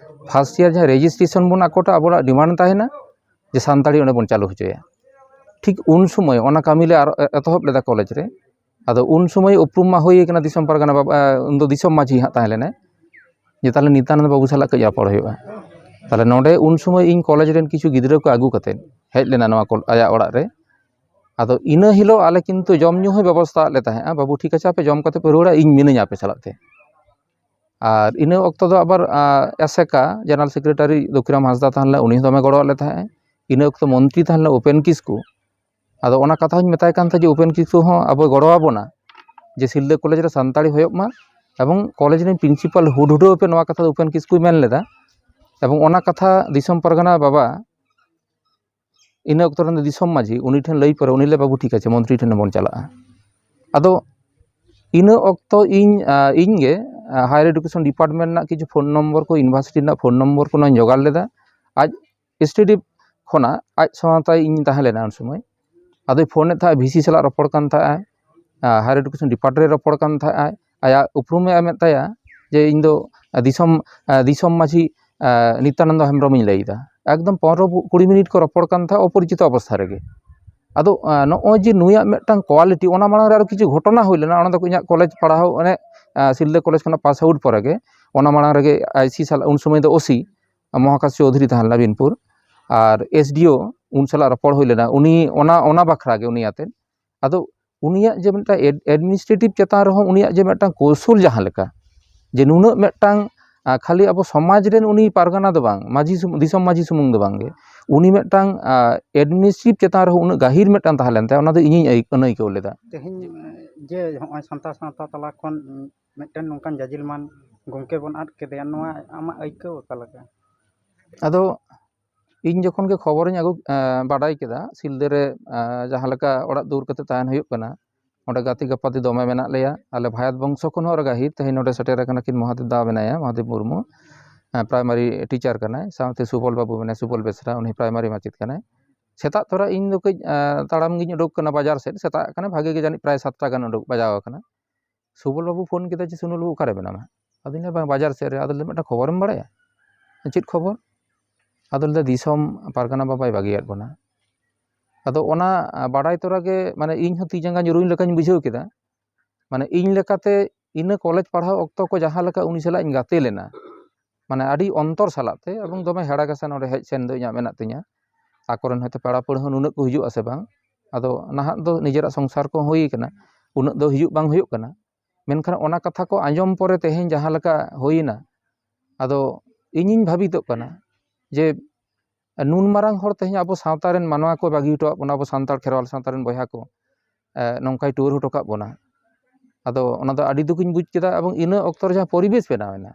first year ᱡᱟᱦᱟᱸ registration ᱵᱚᱱ ᱟᱠᱚᱴᱟ, ᱟᱵᱚᱣᱟᱜ demand ᱛᱟᱦᱮᱱᱟ ᱡᱮ ᱥᱟᱱᱛᱟᱲᱤ ᱚᱸᱰᱮ ᱵᱚᱱ ᱪᱟᱹᱞᱩ ᱦᱚᱪᱚᱭᱟ᱾ ᱴᱷᱤᱠ ᱩᱱ ᱥᱚᱢᱚᱭ ᱚᱱᱟ ᱠᱟᱹᱢᱤ ᱞᱮ ᱟᱨ ᱮᱛᱚᱦᱚᱵ ᱞᱮᱫᱟ ᱠᱚᱞᱮᱡᱽ ᱨᱮ᱾ ᱟᱫᱚ ᱩᱱ ᱥᱚᱢᱚᱭ ᱩᱯᱨᱩᱢ ᱢᱟ ᱦᱩᱭ ᱟᱠᱟᱱᱟ ᱫᱤᱥᱚᱢ ᱯᱟᱨᱜᱟᱱᱟ ᱵᱟᱵᱟ, ᱩᱱᱫᱚ ᱫᱤᱥᱚᱢ ᱢᱟᱹᱡᱷᱤ ᱦᱟᱸᱜ ᱛᱟᱦᱮᱸ ᱞᱮᱱᱟᱭ, ᱡᱮ ᱛᱟᱦᱚᱞᱮ ᱱᱤᱛᱟᱱᱚᱱᱫ ᱵᱟᱹᱵᱩ ᱥᱟᱞᱟᱜ ᱠᱟᱹᱡ ᱨᱚᱯᱚᱲ ᱦᱩᱭᱩᱜᱼᱟ᱾ ᱛᱟᱦᱚᱞᱮ ᱱᱚᱰᱮ ᱩᱱ ᱥᱚᱢᱚᱭ ᱤᱧ ᱠᱚᱞᱮᱡᱽ ᱨᱮᱱ ᱠᱤᱪᱷᱩ ᱜᱤᱫᱽᱨᱟᱹ ᱠᱚ ᱟᱹᱜᱩ ᱠᱟᱛᱮᱫ ᱦᱮᱡ ᱞᱮᱱᱟ ᱱᱚᱣᱟ ᱠᱚ-, ᱟᱭᱟᱜ ᱚᱲᱟᱜ ᱨᱮ᱾ ᱟᱫᱚ ᱤᱱᱟᱹ ᱦᱤᱞᱳᱜ ᱟᱞᱮ ᱠᱤᱱᱛᱩ ᱡᱚᱢ ᱧᱩ ᱦᱚᱸ ᱵᱮᱵᱚᱥᱛᱷᱟ ᱟᱫ ᱞᱮ ᱛᱟᱦᱮᱸᱜᱼᱟ, "ᱵᱟᱹᱵᱩ ᱴᱷᱤᱠ ᱟᱪᱷᱮ, ᱟᱯᱮ ᱡᱚᱢ ᱠᱟᱛᱮ ᱯᱮ ᱨᱩᱣᱟᱹᱲᱟ, ᱤᱧ ᱢᱤᱱᱟᱹᱧᱟ ᱟᱯᱮ ᱥᱟᱞᱟᱜ ᱛᱮ᱾" ᱟᱨ ᱤᱱᱟᱹ ᱚᱠᱛᱚ ᱫᱚ ᱟᱵᱟᱨ, ᱟ, ᱮᱥᱮᱠᱟ ᱡᱮᱱᱟᱨᱟᱞ ᱥᱮᱠᱨᱮᱴᱟᱨᱤ ᱫᱩᱠᱷᱤᱨᱟᱢ ᱦᱟᱸᱥᱫᱟ ᱛᱟᱦᱮᱸ ᱞᱮᱱᱟ, ᱩᱱᱤ ᱦᱚᱸ ᱫᱚᱢᱮ ᱜᱚᱲᱚ ᱟᱫ ᱞᱮ ᱛᱟᱦᱮᱸᱜᱼᱟᱭ᱾ ᱤᱱᱟᱹ ᱚᱠᱛᱚ ᱢᱚᱱᱛᱨᱤ ᱛᱟᱦᱮᱸ ᱞᱮᱱᱟ ᱩᱯᱮᱱ ᱠᱤᱥᱠᱩ᱾ ᱟᱫᱚ ᱚᱱᱟ ᱠᱟᱛᱷᱟ ᱦᱚᱸᱧ ᱢᱮᱛᱟᱭ ᱠᱟᱱ ᱛᱟᱦᱮᱸᱫ ᱡᱮ ᱩᱯᱮᱱ ᱠᱤᱥᱠᱩ ᱦᱚᱸ ᱟᱵᱚᱭ ᱜᱚᱲᱚ ᱟᱵᱚᱱᱟ, ᱡᱮ ᱥᱤᱞᱫᱟᱹ ᱠᱚᱞᱮᱡᱽ ᱨᱮ ᱥᱟᱱᱛᱟᱲᱤ ᱦᱩᱭᱩᱜ ᱢᱟ, ᱮᱵᱚᱝ ᱠᱚᱞᱮᱡᱽ ᱨᱮᱱ ᱯᱨᱤᱱᱥᱤᱯᱟᱞ ᱦᱩᱰᱦᱩᱰᱟᱹᱣ ᱯᱮ, ᱱᱚᱣᱟ ᱠᱟᱛᱷᱟ ᱫᱚ ᱩᱯᱮᱱ ᱠᱤᱥᱠᱩᱭ ᱢᱮᱱ ᱞᱮᱫᱟ᱾ ᱮᱵᱚᱝ ᱚᱱᱟ ᱠᱟᱛᱷᱟ ᱫᱤᱥᱚᱢ ᱯᱟᱨᱜᱟᱱᱟ ᱵᱟᱵᱟ, ᱤᱱᱟᱹ ᱚᱠᱛᱚ ᱨᱮᱱ ᱫᱚ ᱫᱤᱥᱚᱢ ᱢᱟᱹᱡᱷᱤ, ᱩᱱᱤ ᱴᱷᱮᱱ ᱞᱟᱹᱭ ᱯᱚᱨᱮ ᱩᱱᱤ ᱞᱟᱹᱭ, "ᱵᱟᱹᱵᱩ ᱴᱷᱤᱠ ᱟᱪᱷᱮ, ᱢᱚᱱᱛᱨᱤ ᱴᱷᱮᱱ ᱵᱚᱱ ᱪᱟᱞᱟᱜᱼᱟ᱾" ᱟᱫᱚ ᱤᱱᱟᱹ ᱚᱠᱛᱚ ᱤᱧ, ᱟ, ᱤᱧ ᱜᱮ, ᱟ, higher education department ᱨᱮᱱᱟᱜ ᱠᱤᱪᱷᱩ ᱯᱷᱳᱱ ᱱᱚᱢᱵᱚᱨ ᱠᱚ, university ᱨᱮᱱᱟᱜ ᱯᱷᱳᱱ ᱱᱚᱢᱵᱚᱨ ᱠᱚ ᱱᱚᱣᱟᱧ ᱡᱚᱜᱟᱲ ᱞᱮᱫᱟ᱾ ᱟᱡ STD ᱠᱷᱚᱱᱟᱜ ᱟᱡ ᱥᱟᱶᱛᱮ ᱤᱧ ᱛᱟᱦᱮᱸ ᱞᱮᱱᱟ ᱩᱱ ᱥᱚᱢᱚᱭ᱾ ᱟᱫᱚᱭ ᱯᱷᱳᱱᱮᱫ ᱛᱟᱦᱮᱸᱫ, VC ᱥᱟᱞᱟᱜ ᱨᱚᱯᱚᱲ ᱠᱟᱱ ᱛᱟᱦᱮᱸᱫ, ᱟ, higher education department ᱨᱮ ᱨᱚᱯᱚᱲ ᱠᱟᱱ ᱛᱟᱦᱮᱸᱫ, ᱟᱭᱟᱜ ᱩᱯᱨᱩᱢᱮ ᱮᱢᱮᱫ ᱛᱟᱭᱟ ᱡᱮ ᱤᱧ ᱫᱚ, ᱟ, ᱫᱤᱥᱚᱢ, ᱟ, ᱫᱤᱥᱚᱢ ᱢᱟᱹᱡᱷᱤ, ᱟ, ᱱᱤᱛᱭᱟᱱᱚᱱᱫᱚ ᱦᱮᱢᱵᱨᱚᱢᱤᱧ ᱞᱟᱹᱭᱫᱟ᱾ ᱮᱠᱫᱚᱢ ᱯᱚᱱᱨᱚ ᱠᱩᱲᱤ ᱢᱤᱱᱤᱴ ᱠᱚ ᱨᱚᱯᱚᱲ ᱠᱟᱱ ᱛᱟᱦᱮᱸᱫ ᱚᱯᱚᱨᱤᱪᱤᱛᱚ ᱚᱵᱚᱥᱛᱷᱟ ᱨᱮᱜᱮ᱾ ᱟᱫᱚ, ᱟ, ᱱᱚᱜᱼᱚᱭ ᱡᱮ ᱱᱩᱭᱟᱜ ᱢᱤᱫᱴᱟᱝ quality, ᱚᱱᱟ ᱢᱟᱲᱟᱝ ᱨᱮ ᱟᱨᱚ ᱠᱤᱪᱷᱩ ᱜᱷᱚᱴᱚᱱᱟ ᱦᱩᱭ ᱞᱮᱱᱟ, ᱚᱱᱟ ᱫᱚ ᱤᱧᱟᱹᱜ ᱠᱚᱞᱮᱡᱽ ᱯᱟᱲᱦᱟᱣ, ᱚᱱᱮ, ᱟ, ᱥᱤᱞᱫᱟᱹ ᱠᱚᱞᱮᱡᱽ ᱠᱷᱚᱱᱟᱜ pass out ᱯᱚᱨᱮ ᱜᱮ, ᱚᱱᱟ ᱢᱟᱲᱟᱝ ᱨᱮᱜᱮ IC ᱥᱟᱞᱟᱜ, ᱩᱱ ᱥᱚᱢᱚᱭ ᱫᱚ OC ᱢᱚᱦᱟᱠᱟᱥ ᱪᱳᱣᱫᱷᱩᱨᱤ ᱛᱟᱦᱮᱸ ᱞᱮᱱᱟ ᱵᱤᱱᱯᱩᱨ, ᱟᱨ SDO ᱩᱱ ᱥᱟᱞᱟᱜ ᱨᱚᱯᱚᱲ ᱦᱩᱭ ᱞᱮᱱᱟ, ᱩᱱᱤ ᱚᱱᱟ, ᱚᱱᱟ ᱵᱟᱠᱷᱨᱟ ᱜᱮ ᱩᱱᱤ ᱟᱛᱮᱫ᱾ ᱟᱫᱚ ᱩᱱᱤᱭᱟᱜ ᱡᱮ ᱢᱤᱫᱴᱟᱝ ᱮᱰ-, administrative ᱪᱮᱛᱟᱱ ᱨᱮᱦᱚᱸ ᱩᱱᱤᱭᱟᱜ ᱡᱮ ᱢᱤᱫᱴᱟᱝ ᱠᱳᱣᱥᱚᱞ ᱡᱟᱦᱟᱸ ᱞᱮᱠᱟ, ᱡᱮ ᱱᱩᱱᱟᱹᱜ ᱢᱤᱫᱴᱟᱝ, ᱟ, ᱠᱷᱟᱹᱞᱤ ᱟᱵᱚ ᱥᱚᱢᱟᱡᱽ ᱨᱮᱱ ᱩᱱᱤ ᱯᱟᱨᱜᱟᱱᱟ ᱫᱚ ᱵᱟᱝ, ᱢᱟᱹᱡᱷᱤ ᱥᱩᱢ-, ᱫᱤᱥᱚᱢ ᱢᱟᱹᱡᱷᱤ ᱥᱩᱢᱩᱝ ᱫᱚ ᱵᱟᱝ ᱜᱮ, ᱩᱱᱤ ᱢᱤᱫᱴᱟᱝ, ᱟ, administrative ᱪᱮᱛᱟᱱ ᱨᱮᱦᱚᱸ ᱩᱱᱟᱹᱜ ᱜᱟᱹᱦᱤᱨ ᱢᱤᱫᱴᱟᱝ ᱛᱟᱦᱮᱸ ᱞᱮᱱ ᱛᱟᱭᱟ, ᱚᱱᱟ ᱫᱚ ᱤᱧᱤᱧ ᱟᱹᱭ-, ᱟᱹᱱᱟᱹᱭᱠᱟᱹᱣ ᱞᱮᱫᱟ᱾ ᱛᱮᱦᱮᱧ ᱡᱮ ᱦᱚᱸᱜᱼᱚᱭ ᱥᱟᱱᱛᱟᱲ ᱥᱟᱶᱛᱟ ᱛᱟᱞᱟ ᱠᱷᱚᱱ ᱢᱤᱫᱴᱮᱱ ᱱᱚᱝᱠᱟᱱ ᱡᱟᱡᱤᱞ ᱢᱟᱱ ᱜᱚᱢᱠᱮ ᱵᱚᱱ ᱟᱫ ᱠᱮᱫᱮᱭᱟ, ᱱᱚᱣᱟ ᱟᱢᱟᱜ ᱟᱹᱭᱠᱟᱹᱣ ᱚᱠᱟ ᱞᱮᱠᱟ? ᱟᱫᱚ ᱤᱧ ᱡᱚᱠᱷᱚᱱ ᱜᱮ ᱠᱷᱚᱵᱚᱨᱤᱧ ᱟᱹᱜᱩ, ᱮᱸ, ᱵᱟᱰᱟᱭ ᱠᱮᱫᱟ, ᱥᱤᱞᱫᱟᱹ ᱨᱮ, ᱮᱸ, ᱡᱟᱦᱟᱸ ᱞᱮᱠᱟ ᱚᱲᱟᱜ ᱫᱩᱣᱟᱹᱨ ᱠᱟᱛᱮ ᱛᱟᱦᱮᱱ ᱦᱩᱭᱩᱜ ᱠᱟᱱᱟ, ᱚᱸᱰᱮ ᱜᱟᱛᱮ ᱜᱟᱯᱟᱛᱮ ᱫᱚᱢᱮ ᱢᱮᱱᱟᱜ ᱞᱮᱭᱟ᱾ ᱟᱞᱮ ᱵᱷᱟᱭᱟᱛ ᱵᱚᱝᱥᱚ ᱠᱷᱚᱱ ᱦᱚᱸ ᱟᱨᱚ ᱜᱟᱹᱦᱤᱨ ᱛᱮᱦᱮᱧ ᱱᱚᱰᱮ ᱥᱮᱴᱮᱨ ᱟᱠᱟᱱᱟ ᱠᱤᱱ, ᱢᱚᱦᱟᱫᱮᱵ ᱫᱟ ᱢᱮᱱᱟᱭᱟ, ᱢᱚᱦᱟᱫᱮᱵ ᱢᱩᱨᱢᱩ, ᱮᱸ, primary teacher ᱠᱟᱱᱟᱭ, ᱥᱟᱶᱛᱮ ᱥᱩᱵᱚᱞ ᱵᱟᱹᱵᱩ ᱢᱮᱱᱟᱭᱟ, ᱥᱩᱵᱚᱞ ᱵᱮᱥᱨᱟ, ᱩᱱᱤ primary ᱢᱟᱪᱮᱫ ᱠᱟᱱᱟᱭ᱾ ᱥᱮᱛᱟᱜ ᱛᱚᱨᱟ ᱤᱧ ᱫᱚ ᱠᱟᱹᱡ ᱛᱟᱲᱟᱢ ᱜᱤᱧ ᱩᱰᱩᱠ ᱠᱟᱱᱟ ᱵᱟᱡᱟᱨ ᱥᱮᱫ᱾ ᱥᱮᱛᱟᱜ ᱠᱟᱱᱟ, ᱵᱷᱟᱜᱮ ᱜᱮ ᱡᱟᱹᱱᱤᱡ ᱯᱨᱟᱭ ᱥᱟᱛᱴᱟ ᱜᱟᱱ ᱩᱰᱩᱠ ᱵᱟᱡᱟᱣ ᱟᱠᱟᱱᱟ᱾ ᱥᱩᱵᱚᱞ ᱵᱟᱹᱵᱩ ᱯᱷᱳᱱ ᱠᱮᱫᱟ ᱡᱮ, "ᱥᱩᱱᱩᱞ ᱵᱟᱹᱵᱩ ᱚᱠᱟᱨᱮ ᱢᱮᱱᱟᱢᱟ?" ᱟᱫᱚᱧ ᱞᱟᱹᱭᱟ, "ᱵᱟᱝ, ᱵᱟᱡᱟᱨ ᱥᱮᱫ ᱨᱮ᱾" ᱟᱫᱚ ᱞᱟᱹᱭ, "ᱢᱤᱫᱴᱟᱝ ᱠᱷᱚᱵᱚᱨᱮᱢ ᱵᱟᱲᱟᱭᱟ?" "ᱪᱮᱫ ᱠᱷᱚᱵᱚᱨ?" ᱟᱫᱚ ᱞᱟᱹᱭᱫᱟ, "ᱫᱤᱥᱚᱢ ᱯᱟᱨᱜᱟᱱᱟ ᱵᱟᱵᱟᱭ ᱵᱟᱹᱜᱤᱭᱟᱫ ᱵᱚᱱᱟ᱾" ᱟᱫᱚ ᱚᱱᱟ ᱵᱟᱰᱟᱭ ᱛᱚᱨᱟ ᱜᱮ ᱢᱟᱱᱮ ᱤᱧ ᱦᱚᱸ ᱛᱤ ᱡᱟᱸᱜᱟ ᱧᱩᱨᱩᱧ ᱞᱮᱠᱟᱧ ᱵᱩᱡᱷᱟᱹᱣ ᱠᱮᱫᱟ᱾ ᱢᱟᱱᱮ ᱤᱧ ᱞᱮᱠᱟᱛᱮ ᱤᱱᱟᱹ ᱠᱚᱞᱮᱡᱽ ᱯᱟᱲᱦᱟᱣ ᱚᱠᱛᱚ ᱠᱚ ᱡᱟᱦᱟᱸ ᱞᱮᱠᱟ ᱩᱱᱤ ᱥᱟᱞᱟᱜ ᱤᱧ ᱜᱟᱛᱮ ᱞᱮᱱᱟ, ᱢᱟᱱᱮ ᱟᱹᱰᱤ ᱚᱱᱛᱚᱨ ᱥᱟᱞᱟᱜ ᱛᱮ, ᱮᱵᱚᱝ ᱫᱚᱢᱮ ᱦᱮᱲᱟ ᱜᱷᱟᱥᱟ ᱱᱚᱰᱮ ᱦᱮᱡ ᱥᱮᱱ ᱫᱚ ᱤᱧᱟᱹᱜ ᱢᱮᱱᱟᱜ ᱛᱤᱧᱟᱹ᱾ ᱟᱠᱚᱨᱮᱱ ᱦᱚᱭᱛᱳ ᱯᱮᱲᱟ ᱯᱟᱹᱲᱦᱟᱹ ᱱᱩᱱᱟᱹᱜ ᱠᱚ ᱦᱤᱡᱩᱜ ᱟᱥᱮ ᱵᱟᱝ, ᱟᱫᱚ ᱱᱟᱦᱟᱜ ᱫᱚ ᱱᱤᱡᱮᱨᱟᱜ ᱥᱚᱝᱥᱟᱨ ᱠᱚ ᱦᱩᱭ ᱠᱟᱱᱟ, ᱩᱱᱟᱹᱜ ᱫᱚ ᱦᱤᱡᱩᱜ ᱵᱟᱝ ᱦᱩᱭᱩᱜ ᱠᱟᱱᱟ᱾ ᱢᱮᱱᱠᱷᱟᱱ ᱚᱱᱟ ᱠᱟᱛᱷᱟ ᱠᱚ ᱟᱸᱡᱚᱢ ᱯᱚᱨᱮ ᱛᱮᱦᱮᱧ ᱡᱟᱦᱟᱸ ᱞᱮᱠᱟ ᱦᱩᱭᱱᱟ, ᱟᱫᱚ ᱤᱧᱤᱧ ᱵᱷᱟᱵᱤᱛᱚᱜ ᱠᱟᱱᱟ ᱡᱮ ᱱᱩᱱ ᱢᱟᱨᱟᱝ ᱦᱚᱲ ᱛᱮᱦᱮᱧ ᱟᱵᱚ ᱥᱟᱶᱛᱟ ᱨᱮᱱ ᱢᱟᱱᱣᱟ ᱠᱚ ᱵᱟᱹᱜᱤ ᱦᱚᱴᱚᱣᱟᱜ ᱵᱚᱱᱟ, ᱟᱵᱚ ᱥᱟᱱᱛᱟᱲ ᱠᱷᱮᱨᱣᱟᱞ ᱥᱟᱶᱛᱟ ᱨᱮᱱ ᱵᱚᱭᱦᱟ ᱠᱚ, ᱮ, ᱱᱚᱝᱠᱟᱭ ᱴᱩᱣᱟᱹᱨ ᱦᱚᱴᱚ ᱠᱟᱜ ᱵᱚᱱᱟ᱾ ᱟᱫᱚ ᱚᱱᱟ ᱫᱚ ᱟᱹᱰᱤ ᱫᱩᱠᱤᱧ ᱵᱩᱡᱽ ᱠᱮᱫᱟ᱾ ᱮᱵᱚᱝ ᱤᱱᱟᱹ ᱚᱠᱛᱚ ᱨᱮ ᱡᱟᱦᱟᱸ ᱯᱚᱨᱤᱵᱮᱥ ᱵᱮᱱᱟᱣ ᱮᱱᱟ,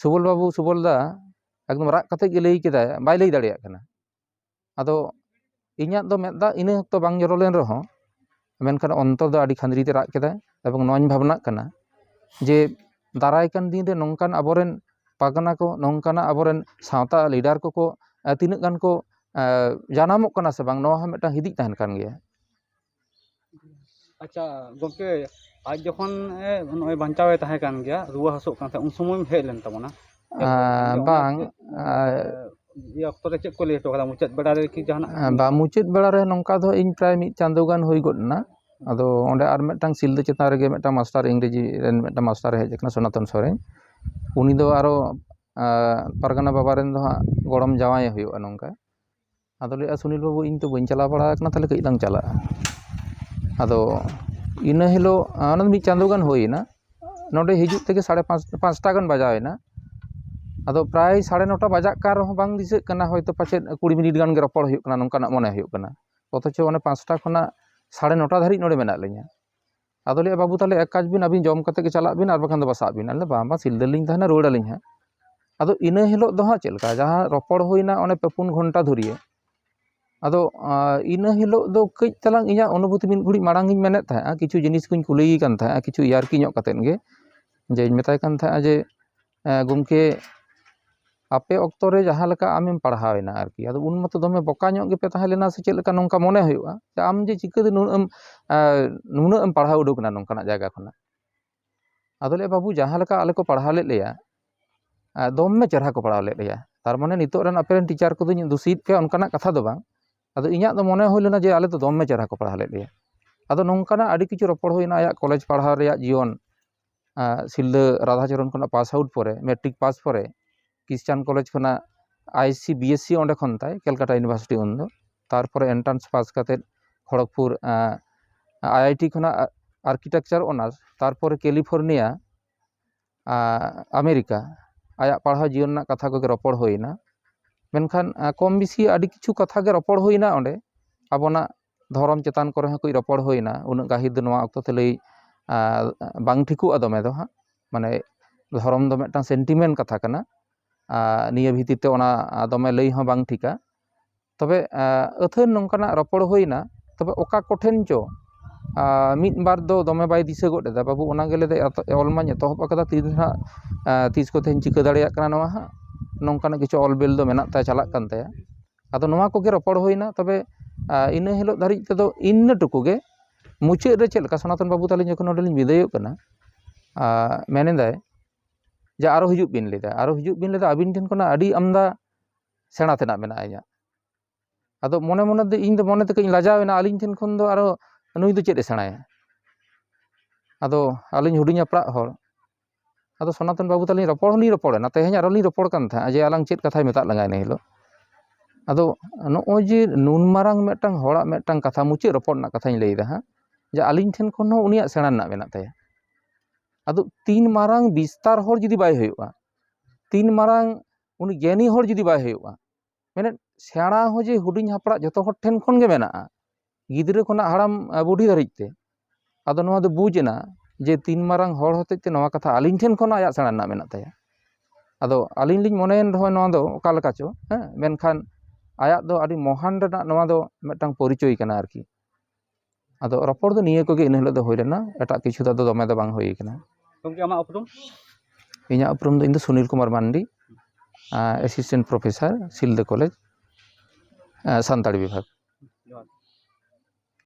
ᱥᱩᱵᱚᱞ ᱵᱟᱹᱵᱩ, ᱥᱩᱵᱚᱞ ᱫᱟ ᱮᱠᱫᱚᱢ ᱨᱟᱜ ᱠᱟᱛᱮ ᱜᱮ ᱞᱟᱹᱭ ᱠᱮᱫᱟᱭ, ᱵᱟᱭ ᱞᱟᱹᱭ ᱫᱟᱲᱮᱭᱟᱜ ᱠᱟᱱᱟ᱾ ᱟᱫᱚ ᱤᱧᱟᱹᱜ ᱫᱚ ᱢᱮᱫ ᱫᱟᱜ ᱤᱱᱟᱹ ᱚᱠᱛᱚ ᱵᱟᱝ ᱡᱚᱨᱚ ᱞᱮᱱ ᱨᱮᱦᱚᱸ, ᱢᱮᱱᱠᱷᱟᱱ ᱚᱱᱛᱚᱨ ᱫᱚ ᱟᱹᱰᱤ ᱠᱷᱟᱸᱫᱽᱨᱤ ᱛᱮ ᱨᱟᱜ ᱠᱮᱫᱟᱭ᱾ ᱮᱵᱚᱝ ᱱᱚᱣᱟᱧ ᱵᱷᱟᱵᱽᱱᱟᱜ ᱠᱟᱱᱟ ᱡᱮ ᱫᱟᱨᱟᱭ ᱠᱟᱱ ᱫᱤᱱ ᱨᱮ ᱱᱚᱝᱠᱟᱱ ᱟᱵᱚᱨᱮᱱ ᱯᱟᱨᱜᱟᱱᱟ ᱠᱚ, ᱱᱚᱝᱠᱟᱱᱟᱜ ᱟᱵᱚᱨᱮᱱ ᱥᱟᱶᱛᱟ ᱞᱤᱰᱟᱨ ᱠᱚᱠᱚ, ᱮ, ᱛᱤᱱᱟᱹᱜ ᱜᱟᱱ ᱠᱚ, ᱮ, ᱡᱟᱱᱟᱢᱚᱜ ᱠᱟᱱᱟ ᱥᱮ ᱵᱟᱝ, ᱱᱚᱣᱟ ᱦᱚᱸ ᱢᱤᱫᱴᱟᱝ ᱦᱤᱫᱤᱡ ᱛᱟᱦᱮᱱ ᱠᱟᱱ ᱜᱮᱭᱟ᱾ ᱟᱪᱪᱷᱟ ᱜᱚᱢᱠᱮ, ᱟᱡ ᱡᱚᱠᱷᱚᱱ, ᱮ, ᱱᱚᱜᱼᱚᱭ ᱵᱟᱧᱪᱟᱣ ᱮ ᱛᱟᱦᱮᱸ ᱠᱟᱱ ᱜᱮᱭᱟ, ᱨᱩᱣᱟᱹ ᱦᱟᱹᱥᱩᱜ ᱠᱟᱱ ᱛᱟᱦᱮᱸᱫ, ᱩᱱ ᱥᱚᱢᱚᱭ ᱮᱢ ᱦᱮᱡ ᱞᱮᱱ ᱛᱟᱵᱚᱱᱟ᱾ ᱟᱨ ᱚᱱᱟ ᱵᱟᱝ, ᱪᱮᱫ, ᱟᱨ ᱮ, ᱤᱭᱟᱹ ᱚᱠᱛᱚ ᱨᱮ ᱪᱮᱫ ᱠᱚ ᱞᱟᱹᱭ ᱦᱚᱴᱚ ᱠᱟᱫᱟ? ᱢᱩᱪᱟᱹᱫ ᱵᱮᱲᱟ ᱨᱮ ᱠᱤ ᱡᱟᱦᱟᱱᱟᱜ? ᱵᱟᱝ, ᱢᱩᱪᱟᱹᱫ ᱵᱮᱲᱟ ᱨᱮ ᱱᱚᱝᱠᱟ ᱫᱚ ᱤᱧ ᱯᱨᱟᱭ ᱢᱤᱫ ᱪᱟᱸᱫᱳ ᱜᱟᱱ ᱦᱩᱭ ᱜᱚᱫ ᱮᱱᱟ᱾ ᱟᱫᱚ ᱚᱸᱰᱮ ᱟᱨ ᱢᱤᱫᱴᱟᱝ ᱥᱤᱞᱫᱟᱹ ᱪᱮᱛᱟᱱ ᱨᱮᱜᱮ ᱢᱤᱫᱴᱟᱝ ᱢᱟᱥᱴᱟᱨ, ᱤᱝᱨᱮᱡᱤ ᱨᱮᱱ ᱢᱤᱫᱴᱟᱝ ᱢᱟᱥᱴᱟᱨᱮ ᱦᱮᱡ ᱟᱠᱟᱱᱟ, ᱥᱚᱱᱟᱛᱚᱱ ᱥᱚᱨᱮᱱ᱾ ᱩᱱᱤ ᱫᱚ ᱟᱨᱚ, ᱟ, ᱯᱟᱨᱜᱟᱱᱟ ᱵᱟᱵᱟ ᱨᱮᱱ ᱫᱚ ᱦᱟᱸᱜ ᱜᱚᱲᱚᱢ ᱡᱟᱶᱟᱭᱮ ᱦᱩᱭᱩᱜᱼᱟ ᱱᱚᱝᱠᱟ᱾ ᱟᱫᱚ ᱞᱟᱹᱭᱮᱫᱼᱟ, "ᱥᱩᱱᱤᱞ ᱵᱟᱹᱵᱩ, ᱤᱧ ᱛᱚ ᱵᱟᱹᱧ ᱪᱟᱞᱟᱣ ᱵᱟᱲᱟ ᱟᱠᱟᱱᱟ, ᱛᱟᱦᱚᱞᱮ ᱠᱟᱹᱡ ᱞᱟᱝ ᱪᱟᱞᱟᱜᱼᱟ᱾" ᱟᱫᱚ ᱤᱱᱟᱹ ᱦᱤᱞᱳᱜ, ᱟ, ᱚᱱᱟ ᱫᱚ ᱢᱤᱫ ᱪᱟᱸᱫᱳ ᱜᱟᱱ ᱦᱩᱭᱮᱱᱟ᱾ ᱱᱚᱰᱮ ᱦᱤᱡᱩᱜ ᱛᱮᱜᱮ ᱥᱟᱲᱮ ᱯᱟᱸᱪ, ᱯᱟᱸᱪᱴᱟ ᱜᱟᱱ ᱵᱟᱡᱟᱣ ᱮᱱᱟ᱾ ᱟᱫᱚ ᱯᱨᱟᱭ ᱥᱟᱲᱮ ᱱᱚᱴᱟ ᱵᱟᱡᱟᱜ ᱠᱟᱱ ᱨᱮᱦᱚᱸ ᱵᱟᱝ ᱫᱤᱥᱟᱹᱜ ᱠᱟᱱᱟ, ᱦᱚᱭᱛᱳ ᱯᱟᱪᱮᱫ ᱠᱩᱲᱤ ᱢᱤᱱᱤᱴ ᱜᱟᱱ ᱜᱮ ᱨᱚᱯᱚᱲ ᱦᱩᱭᱩᱜ ᱠᱟᱱᱟ, ᱱᱚᱝᱠᱟᱱᱟᱜ ᱢᱚᱱᱮ ᱦᱩᱭᱩᱜ ᱠᱟᱱᱟ᱾ ᱚᱛᱷᱚᱪᱚ ᱚᱱᱮ ᱯᱟᱸᱪᱴᱟ ᱠᱷᱚᱱᱟᱜ ᱥᱟᱲᱮ ᱱᱚᱴᱟ ᱫᱷᱟᱹᱨᱤᱡ ᱱᱚᱰᱮ ᱢᱮᱱᱟᱜ ᱞᱤᱧᱟ᱾ ᱟᱫᱚ ᱞᱟᱹᱭᱮᱫᱼᱟ, "ᱵᱟᱹᱵᱩ, ᱛᱟᱦᱚᱞᱮ ᱮᱠ ᱠᱟᱡᱽ ᱵᱤᱱ, ᱟᱹᱵᱤᱱ ᱡᱚᱢ ᱠᱟᱛᱮ ᱜᱮ ᱪᱟᱞᱟᱜ ᱵᱤᱱ, ᱟᱨ ᱵᱟᱠᱷᱟᱱ ᱫᱚ ᱵᱟᱥᱟᱜ ᱵᱤᱱ᱾" ᱟᱞᱮ, "ᱵᱟᱝ, ᱵᱟᱝ, ᱥᱤᱞᱫᱟᱹ ᱞᱤᱧ ᱛᱟᱦᱮᱱᱟ, ᱨᱩᱣᱟᱹᱲ ᱟᱹᱞᱤᱧ ᱦᱟᱸᱜ᱾" ᱟᱫᱚ ᱤᱱᱟᱹ ᱦᱤᱞᱳᱜ ᱫᱚ ᱦᱟᱸᱜ ᱪᱮᱫ ᱞᱮᱠᱟ, ᱡᱟᱦᱟᱸ ᱨᱚᱯᱚᱲ ᱦᱩᱭᱱᱟ ᱚᱱᱮ ᱯᱮ ᱯᱩᱱ ᱜᱷᱚᱱᱴᱟ ᱫᱷᱩᱨᱤᱭᱟᱹ, ᱟᱫᱚ, ᱟ, ᱤᱱᱟᱹ ᱦᱤᱞᱳᱜ ᱫᱚ ᱠᱟᱹᱡ ᱛᱟᱞᱟᱝ ᱤᱧᱟᱹᱜ ᱚᱱᱩᱵᱷᱩᱛᱤ ᱢᱤᱫ ᱜᱷᱩᱲᱤᱡ ᱢᱟᱲᱟᱝ ᱤᱧ ᱢᱮᱱᱮᱫ ᱛᱟᱦᱮᱸᱜᱼᱟ, ᱠᱤᱪᱷᱩ ᱡᱤᱱᱤᱥ ᱠᱚᱧ ᱠᱩᱞᱤᱭᱮ ᱠᱟᱱ ᱛᱟᱦᱮᱸᱜᱼᱟ, ᱠᱤᱪᱷᱩ ᱤᱭᱟᱨᱠᱤ ᱧᱚᱜ ᱠᱟᱛᱮᱫ ᱜᱮ, ᱡᱮᱧ ᱢᱮᱛᱟᱭ ᱠᱟᱱ ᱛᱟᱦᱮᱸᱜᱼᱟ ᱡᱮ, ᱮ, "ᱜᱚᱢᱠᱮ, ᱟᱯᱮ ᱚᱠᱛᱚ ᱨᱮ ᱡᱟᱦᱟᱸ ᱞᱮᱠᱟ ᱟᱢᱮᱢ ᱯᱟᱲᱦᱟᱣ ᱮᱱᱟ ᱟᱨᱠᱤ, ᱟᱫᱚ ᱩᱱ ᱢᱟᱛᱚ ᱫᱚᱢᱮ ᱵᱚᱠᱟ ᱧᱚᱜ ᱜᱮᱯᱮ ᱛᱟᱦᱮᱸ ᱞᱮᱱᱟ ᱥᱮ ᱪᱮᱫ ᱞᱮᱠᱟ, ᱱᱚᱝᱠᱟ ᱢᱚᱱᱮ ᱦᱩᱭᱩᱜᱼᱟ ᱡᱮ ᱟᱢ ᱡᱮ ᱪᱤᱠᱟᱹᱛᱮ ᱱᱩᱱᱟᱹᱜ ᱮᱢ ᱮᱸ, ᱱᱩᱱᱟᱹᱜ ᱮᱢ ᱯᱟᱲᱦᱟᱣ ᱩᱰᱩᱠ ᱮᱱᱟ ᱱᱚᱝᱠᱟᱱᱟᱜ ᱡᱟᱭᱜᱟ ᱠᱷᱚᱱᱟᱜ᱾ ᱟᱫᱚ ᱞᱟᱹᱭᱟ, "ᱵᱟᱹᱵᱩ, ᱡᱟᱦᱟᱸ ᱞᱮᱠᱟ ᱟᱞᱮ ᱠᱚ ᱯᱟᱲᱦᱟᱣ ᱞᱮᱫ ᱞᱮᱭᱟ, ᱟᱸ, ᱫᱚᱢᱮ ᱪᱮᱦᱨᱟ ᱠᱚ ᱯᱟᱲᱦᱟᱣ ᱞᱮᱫ ᱞᱮᱭᱟ, ᱛᱟᱨ ᱢᱟᱱᱮ ᱱᱤᱛᱚᱜ ᱨᱮᱱ ᱟᱯᱮ ᱨᱮᱱ ᱴᱤᱪᱟᱨ ᱠᱚᱫᱚᱧ ᱫᱩᱥᱤᱭᱮᱫ ᱯᱮᱭᱟ ᱚᱱᱠᱟᱱᱟᱜ ᱠᱟᱛᱷᱟ ᱫᱚ ᱵᱟᱝ, ᱟᱫᱚ ᱤᱧᱟᱹᱜ ᱫᱚ ᱢᱚᱱᱮ ᱦᱩᱭ ᱞᱮᱱᱟ ᱡᱮ ᱟᱞᱮ ᱫᱚ ᱫᱚᱢᱮ ᱪᱮᱦᱨᱟ ᱠᱚ ᱯᱟᱲᱦᱟᱣ ᱞᱮᱫ ᱞᱮᱭᱟ᱾" ᱟᱫᱚ ᱱᱚᱝᱠᱟᱱᱟᱜ ᱟᱹᱰᱤ ᱠᱤᱪᱷᱩ ᱨᱚᱯᱚᱲ ᱦᱩᱭᱱᱟ ᱟᱭᱟᱜ ᱠᱚᱞᱮᱡᱽ ᱯᱟᱲᱦᱟᱣ ᱨᱮᱭᱟᱜ ᱡᱤᱭᱚᱱ, ᱟᱸ, ᱥᱤᱞᱫᱟᱹ ᱨᱟᱫᱷᱟᱪᱚᱨᱚᱱ ᱠᱷᱚᱱᱟᱜ ᱯᱟᱥ ᱟᱣᱩᱴ ᱯᱚᱨᱮ, ᱢᱮᱴᱨᱤᱠ ᱯᱟᱥ ᱯᱚᱨᱮ, ᱠᱷᱨᱤᱥᱪᱟᱱ ᱠᱚᱞᱮᱡᱽ ᱠᱷᱚᱱᱟᱜ ᱟᱭ ᱥᱤ ᱵᱤ ᱮᱥ ᱥᱤ ᱚᱸᱰᱮ ᱠᱷᱚᱱ ᱛᱟᱭ, ᱠᱮᱞᱠᱟᱴᱟ ᱤᱭᱩᱱᱤᱵᱷᱟᱨᱥᱤᱴᱤ ᱩᱱᱫᱚ᱾ ᱛᱟᱨᱯᱚᱨᱮ ᱮᱱᱴᱨᱟᱱᱥ ᱯᱟᱥ ᱠᱟᱛᱮᱫ ᱠᱷᱚᱲᱚᱜᱽᱯᱩᱨ, ᱟᱸ, ᱟᱭ ᱟᱭ ᱴᱤ ᱠᱷᱚᱱᱟᱜ ᱟᱨᱠᱤᱴᱮᱠᱪᱟᱨ ᱚᱱᱟᱨᱥ, ᱛᱟᱨᱯᱚᱨᱮ ᱠᱮᱞᱤᱯᱷᱳᱨᱱᱤᱭᱟ, ᱟᱸ, ᱟᱢᱮᱨᱤᱠᱟ, ᱟᱭᱟᱜ ᱯᱟᱲᱦᱟᱣ ᱡᱤᱭᱚᱱ ᱨᱮᱱᱟᱜ ᱠᱟᱛᱷᱟ ᱠᱚᱜᱮ ᱨᱚᱯᱚᱲ ᱦᱩᱭᱱᱟ᱾ ᱢᱮᱱᱠᱷᱟᱱ, ᱟᱸ, ᱠᱚᱢ ᱵᱮᱥᱤ ᱟᱹᱰᱤ ᱠᱤᱪᱷᱩ ᱠᱟᱛᱷᱟ ᱜᱮ ᱨᱚᱯᱚᱲ ᱦᱩᱭᱱᱟ ᱚᱸᱰᱮ, ᱟᱵᱚᱱᱟᱜ ᱫᱷᱚᱨᱚᱢ ᱪᱮᱛᱟᱱ ᱠᱚᱨᱮ ᱦᱚᱸ ᱠᱟᱹᱡ ᱨᱚᱯᱚᱲ ᱦᱩᱭᱱᱟ᱾ ᱩᱱᱟᱹᱜ ᱜᱟᱹᱦᱤᱨ ᱫᱚ ᱱᱚᱣᱟ ᱚᱠᱛᱚ ᱛᱮ ᱞᱟᱹᱭ, ᱟᱸ, ᱵᱟᱝ ᱴᱷᱤᱠᱚᱜᱼᱟ ᱫᱚᱢᱮ ᱫᱚ ᱦᱟᱸᱜ, ᱢᱟᱱᱮ ᱫᱷᱚᱨᱚᱢ ᱫᱚ ᱢᱤᱫᱴᱟᱝ ᱥᱮᱱᱴᱤᱢᱮᱱᱴ ᱠᱟᱛᱷᱟ ᱠᱟᱱᱟ᱾ ᱟᱸ, ᱱᱤᱭᱟᱹ ᱵᱷᱤᱛᱤᱨ ᱛᱮ ᱚᱱᱟ, ᱟᱸ, ᱫᱚᱢᱮ ᱞᱟᱹᱭ ᱦᱚᱸ ᱵᱟᱝ ᱴᱷᱤᱠᱟ᱾ ᱛᱚᱵᱮ, ᱟᱸ, ᱟᱹᱛᱷᱟᱹᱱ ᱱᱚᱝᱠᱟᱱᱟᱜ ᱨᱚᱯᱚᱲ ᱦᱩᱭᱱᱟ, ᱛᱚᱵᱮ ᱚᱠᱟ ᱠᱚᱴᱷᱮᱱ ᱪᱚ, ᱟᱸ, ᱢᱤᱫ ᱵᱟᱨ ᱫᱚ ᱫᱚᱢᱮ ᱵᱟᱭ ᱫᱤᱥᱟᱹ ᱜᱚᱫ ᱮᱫᱟ, "ᱵᱟᱹᱵᱩ, ᱚᱱᱟ ᱜᱮ ᱞᱟᱹᱭᱫᱟᱭ, ᱮᱛᱚ-, ᱚᱞ ᱢᱟᱧ ᱮᱛᱚᱦᱚᱵ ᱟᱠᱟᱫᱟ, ᱛᱤᱱ ᱦᱟᱸᱜ, ᱟᱸ, ᱛᱤᱥ ᱠᱚᱛᱮᱧ ᱪᱤᱠᱟᱹ ᱫᱟᱲᱮᱭᱟᱜ ᱠᱟᱱᱟ ᱱᱚᱣᱟ ᱦᱟᱸᱜ?" ᱱᱚᱝᱠᱟᱱᱟᱜ ᱠᱤᱪᱷᱩ ᱚᱞ ᱵᱤᱞ ᱫᱚ ᱢᱮᱱᱟᱜ ᱛᱟᱭᱟ, ᱪᱟᱞᱟᱜ ᱠᱟᱱ ᱛᱟᱭᱟ᱾ ᱟᱫᱚ ᱱᱚᱣᱟ ᱠᱚᱜᱮ ᱨᱚᱯᱚᱲ ᱦᱩᱭᱱᱟ᱾ ᱛᱚᱵᱮ, ᱟᱸ, ᱤᱱᱟᱹ ᱦᱤᱞᱳᱜ ᱫᱷᱟᱹᱨᱤᱡ ᱛᱮᱫᱚ ᱤᱱᱟᱹ ᱴᱩᱠᱩ ᱜᱮ᱾ ᱢᱩᱪᱟᱹᱫ ᱨᱮ ᱪᱮᱫ ᱞᱮᱠᱟ, ᱥᱚᱱᱟᱛᱚᱱ ᱵᱟᱹᱵᱩ ᱛᱟᱹᱞᱤᱧ ᱡᱚᱠᱷᱚᱱ ᱱᱚᱸᱰᱮ ᱞᱤᱧ ᱵᱤᱫᱟᱹᱭᱚᱜ ᱠᱟᱱᱟ, ᱟᱸ, ᱢᱮᱱ ᱮᱫᱟᱭ ᱡᱮ, "ᱟᱨᱚ ᱦᱤᱡᱩᱜ ᱵᱤᱱ", ᱞᱟᱹᱭᱫᱟ, "ᱟᱨᱚ ᱦᱤᱡᱩᱜ ᱵᱤᱱ", ᱞᱟᱹᱭᱫᱟ, "ᱟᱹᱵᱤᱱ ᱴᱷᱮᱱ ᱠᱷᱚᱱᱟᱜ ᱟᱹᱰᱤ ᱟᱢᱫᱟ ᱥᱮᱬᱟ ᱛᱮᱱᱟᱜ ᱢᱮᱱᱟᱜᱼᱟ ᱤᱧᱟᱹᱜ᱾" ᱟᱫᱚ ᱢᱚᱱᱮ ᱢᱚᱱᱮ ᱫᱚ ᱤᱧ ᱫᱚ ᱢᱚᱱᱮ ᱛᱮ ᱠᱟᱹᱡ ᱤᱧ ᱞᱟᱡᱟᱣ ᱮᱱᱟ, ᱟᱹᱞᱤᱧ ᱴᱷᱮᱱ ᱠᱷᱚᱱ ᱫᱚ ᱟᱨᱚ ᱱᱩᱭ ᱫᱚ ᱪᱮᱫ ᱮ ᱥᱮᱬᱟᱭᱟ? ᱟᱫᱚ ᱟᱹᱞᱤᱧ ᱦᱩᱰᱤᱧ ᱦᱟᱯᱲᱟᱜ ᱦᱚᱲ, ᱟᱫᱚ ᱥᱚᱱᱟᱛᱚᱱ ᱵᱟᱹᱵᱩ ᱛᱟᱹᱞᱤᱧ ᱨᱚᱯᱚᱲ ᱦᱚᱸᱞᱤᱧ ᱨᱚᱯᱚᱲ ᱮᱱᱟ, ᱛᱮᱦᱮᱧ ᱟᱨᱚ ᱞᱤᱧ ᱨᱚᱯᱚᱲ ᱠᱟᱱ ᱛᱟᱦᱮᱸᱫ ᱡᱮ ᱟᱞᱟᱝ ᱪᱮᱫ ᱠᱟᱛᱷᱟᱭ ᱢᱮᱛᱟᱜ ᱞᱟᱝᱟ ᱤᱱᱟᱹ ᱦᱤᱞᱳᱜ᱾ ᱟᱫᱚ ᱱᱚᱜᱼᱚᱭ ᱡᱮ ᱱᱩᱱ ᱢᱟᱨᱟᱝ ᱢᱤᱫᱴᱟᱝ ᱦᱚᱲᱟᱜ ᱢᱤᱫᱴᱟᱝ ᱠᱟᱛᱷᱟ, ᱢᱩᱪᱟᱹᱫ ᱨᱚᱯᱚᱲ ᱨᱮᱱᱟᱜ ᱠᱟᱛᱷᱟᱧ ᱞᱟᱹᱭ ᱮᱫᱟ ᱦᱟᱸᱜ, ᱡᱮ ᱟᱹᱞᱤᱧ ᱴᱷᱮᱱ ᱠᱷᱚᱱ ᱦᱚᱸ ᱩᱱᱤᱭᱟᱜ ᱥᱮᱬᱟ ᱨᱮᱱᱟᱜ ᱢᱮᱱᱟᱜ ᱛᱟᱭᱟ᱾ ᱟᱫᱚ ᱛᱤᱱ ᱢᱟᱨᱟᱝ ᱵᱤᱥᱛᱟᱨ ᱦᱚᱲ ᱡᱩᱫᱤ ᱵᱟᱭ ᱦᱩᱭᱩᱜᱼᱟ, ᱛᱤᱱ ᱢᱟᱨᱟᱝ ᱩᱱᱤ ᱜᱮᱭᱟᱱᱤ ᱦᱚᱲ ᱡᱩᱫᱤ ᱵᱟᱭ ᱦᱩᱭᱩᱜᱼᱟ, ᱢᱮᱱᱮᱫ ᱥᱮᱬᱟ ᱦᱚᱸ ᱡᱮ ᱦᱩᱰᱤᱧ ᱦᱟᱯᱲᱟᱜ ᱡᱚᱛᱚ ᱦᱚᱲ ᱴᱷᱮᱱ ᱠᱷᱚᱱ ᱜᱮ ᱢᱮᱱᱟᱜᱼᱟ, ᱜᱤᱫᱽᱨᱟᱹ ᱠᱷᱚᱱᱟᱜ ᱦᱟᱲᱟᱢ, ᱟᱸ, ᱵᱩᱰᱷᱤ ᱫᱷᱟᱹᱨᱤᱡ ᱛᱮ᱾ ᱟᱫᱚ ᱱᱚᱣᱟ ᱫᱚ ᱵᱩᱡᱽ ᱮᱱᱟ ᱡᱮ ᱛᱤᱱ ᱢᱟᱨᱟᱝ ᱦᱚᱲ ᱦᱚᱛᱮᱡ ᱛᱮ ᱱᱚᱣᱟ ᱠᱟᱛᱷᱟ ᱟᱹᱞᱤᱧ ᱴᱷᱮᱱ ᱠᱷᱚᱱ ᱟᱭᱟᱜ ᱥᱮᱬᱟ ᱨᱮᱱᱟᱜ ᱢᱮᱱᱟᱜ ᱛᱟᱭᱟ᱾ ᱟᱫᱚ ᱟᱹᱞᱤᱧ ᱞᱤᱧ ᱢᱚᱱᱮᱭᱮᱱ ᱨᱮᱦᱚᱸ ᱱᱚᱣᱟ ᱫᱚ ᱚᱠᱟ ᱞᱮᱠᱟ ᱪᱚ, ᱦᱮᱸ, ᱢᱮᱱᱠᱷᱟᱱ ᱟᱭᱟᱜ ᱫᱚ ᱟᱹᱰᱤ ᱢᱚᱦᱟᱱ ᱨᱮᱱᱟᱜ ᱱᱚᱣᱟ ᱫᱚ ᱢᱤᱫᱴᱟᱝ ᱯᱚᱨᱤᱪᱚᱭ ᱠᱟᱱᱟ ᱟᱨᱠᱤ᱾ ᱟᱫᱚ ᱨᱚᱯᱚᱲ ᱫᱚ ᱱᱤᱭᱟᱹ ᱠᱚᱜᱮ ᱤᱱᱟᱹ ᱦᱤᱞᱳᱜ ᱫᱚ ᱦᱩᱭ ᱞᱮᱱᱟ, ᱮᱴᱟᱜ ᱠᱤᱪᱷᱩ ᱫᱚ ᱟᱫᱚ ᱫᱚᱢᱮ ᱫᱚ ᱵᱟᱝ ᱦᱩᱭ ᱠᱟᱱᱟ᱾ ᱜᱚᱢᱠᱮ, ᱟᱢᱟᱜ ᱩᱯᱨᱩᱢ? ᱤᱧᱟᱹᱜ ᱩᱯᱨᱩᱢ ᱫᱚ, ᱤᱧ ᱫᱚ ᱥᱩᱱᱤᱞ ᱠᱩᱢᱟᱨ ᱢᱟᱱᱰᱤ᱾ ᱮᱥᱤᱥᱴᱮᱱᱴ ᱯᱨᱚᱯᱷᱮᱥᱟᱨ, ᱥᱤᱞᱫᱟᱹ ᱠᱚᱞᱮᱡᱽ, ᱥᱟᱱᱛᱟᱲᱤ ᱵᱤᱵᱷᱟᱜᱽ᱾